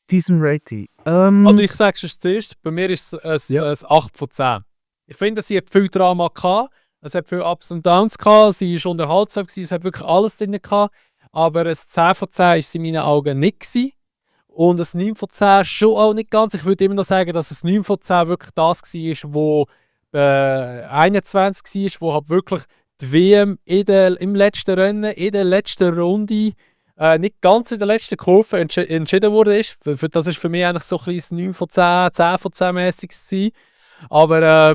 Season Rating. Also ich sage es zuerst, bei mir ist es ein 8 von 10. Ich finde, sie hat viel Drama gehabt, es hat viele Ups und Downs gehabt, sie war unterhaltsam, es hat wirklich alles drin gehabt, aber ein 10 von 10 ist sie in meinen Augen nicht gewesen. Und ein 9 von 10 schon auch nicht ganz. Ich würde immer noch sagen, dass ein 9 von 10 wirklich das war, wo 21 war, wo halt wirklich die WM im letzten Rennen, in der letzten Runde, nicht ganz in der letzten Kurve entschieden wurde. Das ist für mich eigentlich so ein kleines 9 von 10, 10 von 10 mäßig gewesen. Aber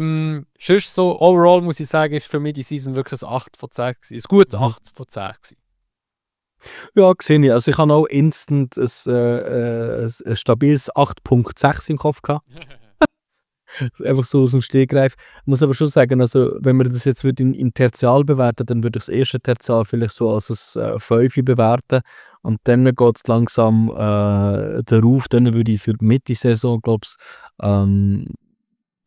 sonst so, overall muss ich sagen, ist für mich die Season wirklich ein 8 von 10 gewesen. Ein gutes 8 von 10 gewesen. Ja, gesehen ich. Also ich habe auch instant ein stabiles 8.6 im Kopf gehabt. Einfach so aus dem Stegreif. Ich muss aber schon sagen, also wenn man das jetzt in Tertial bewerten, dann würde ich das erste Tertial vielleicht so als ein 5 bewerten. Und dann geht es langsam darauf. Dann würde ich für die Mitte-Saison, glaube ich,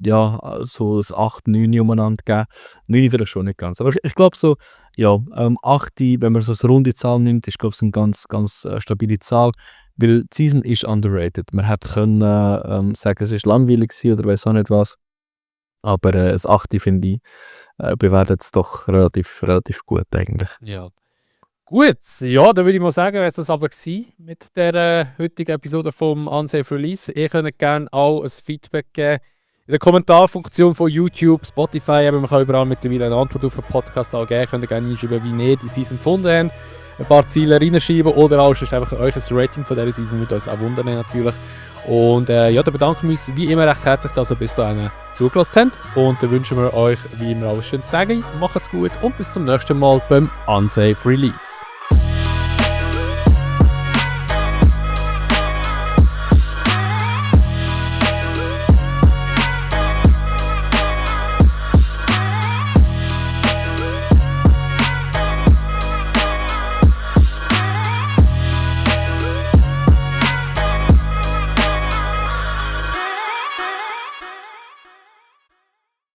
ja, so ein 8, 9 umeinander geben. 9 vielleicht schon nicht ganz. Aber ich glaube so, ja, 8, wenn man so eine runde Zahl nimmt, ist glaube ich eine ganz, ganz stabile Zahl. Weil die Season ist underrated. Man hätte können sagen, es ist langweilig gewesen oder weiß auch nicht was. Aber das 8, finde ich, bewertet es doch relativ gut eigentlich. Ja. Gut, ja, dann würde ich mal sagen, wäre es das aber gewesen mit der heutigen Episode vom Unsafe Release. Ihr könnt gerne auch ein Feedback geben in der Kommentarfunktion von YouTube, Spotify, aber man kann überall mittlerweile eine Antwort auf den Podcast auch geben. Könnt ihr gerne hinschreiben, wie ihr die Season gefunden habt. Ein paar Ziele reinschreiben oder auch sonst einfach euch ein Rating von dieser Season, würde uns auch wundern natürlich. Und ja, dann bedanken wir uns wie immer recht herzlich, dass ihr bis dahin zugelassen habt. Und dann wünschen wir euch wie immer auch ein schönes Tag. Macht's gut und bis zum nächsten Mal beim Unsafe Release.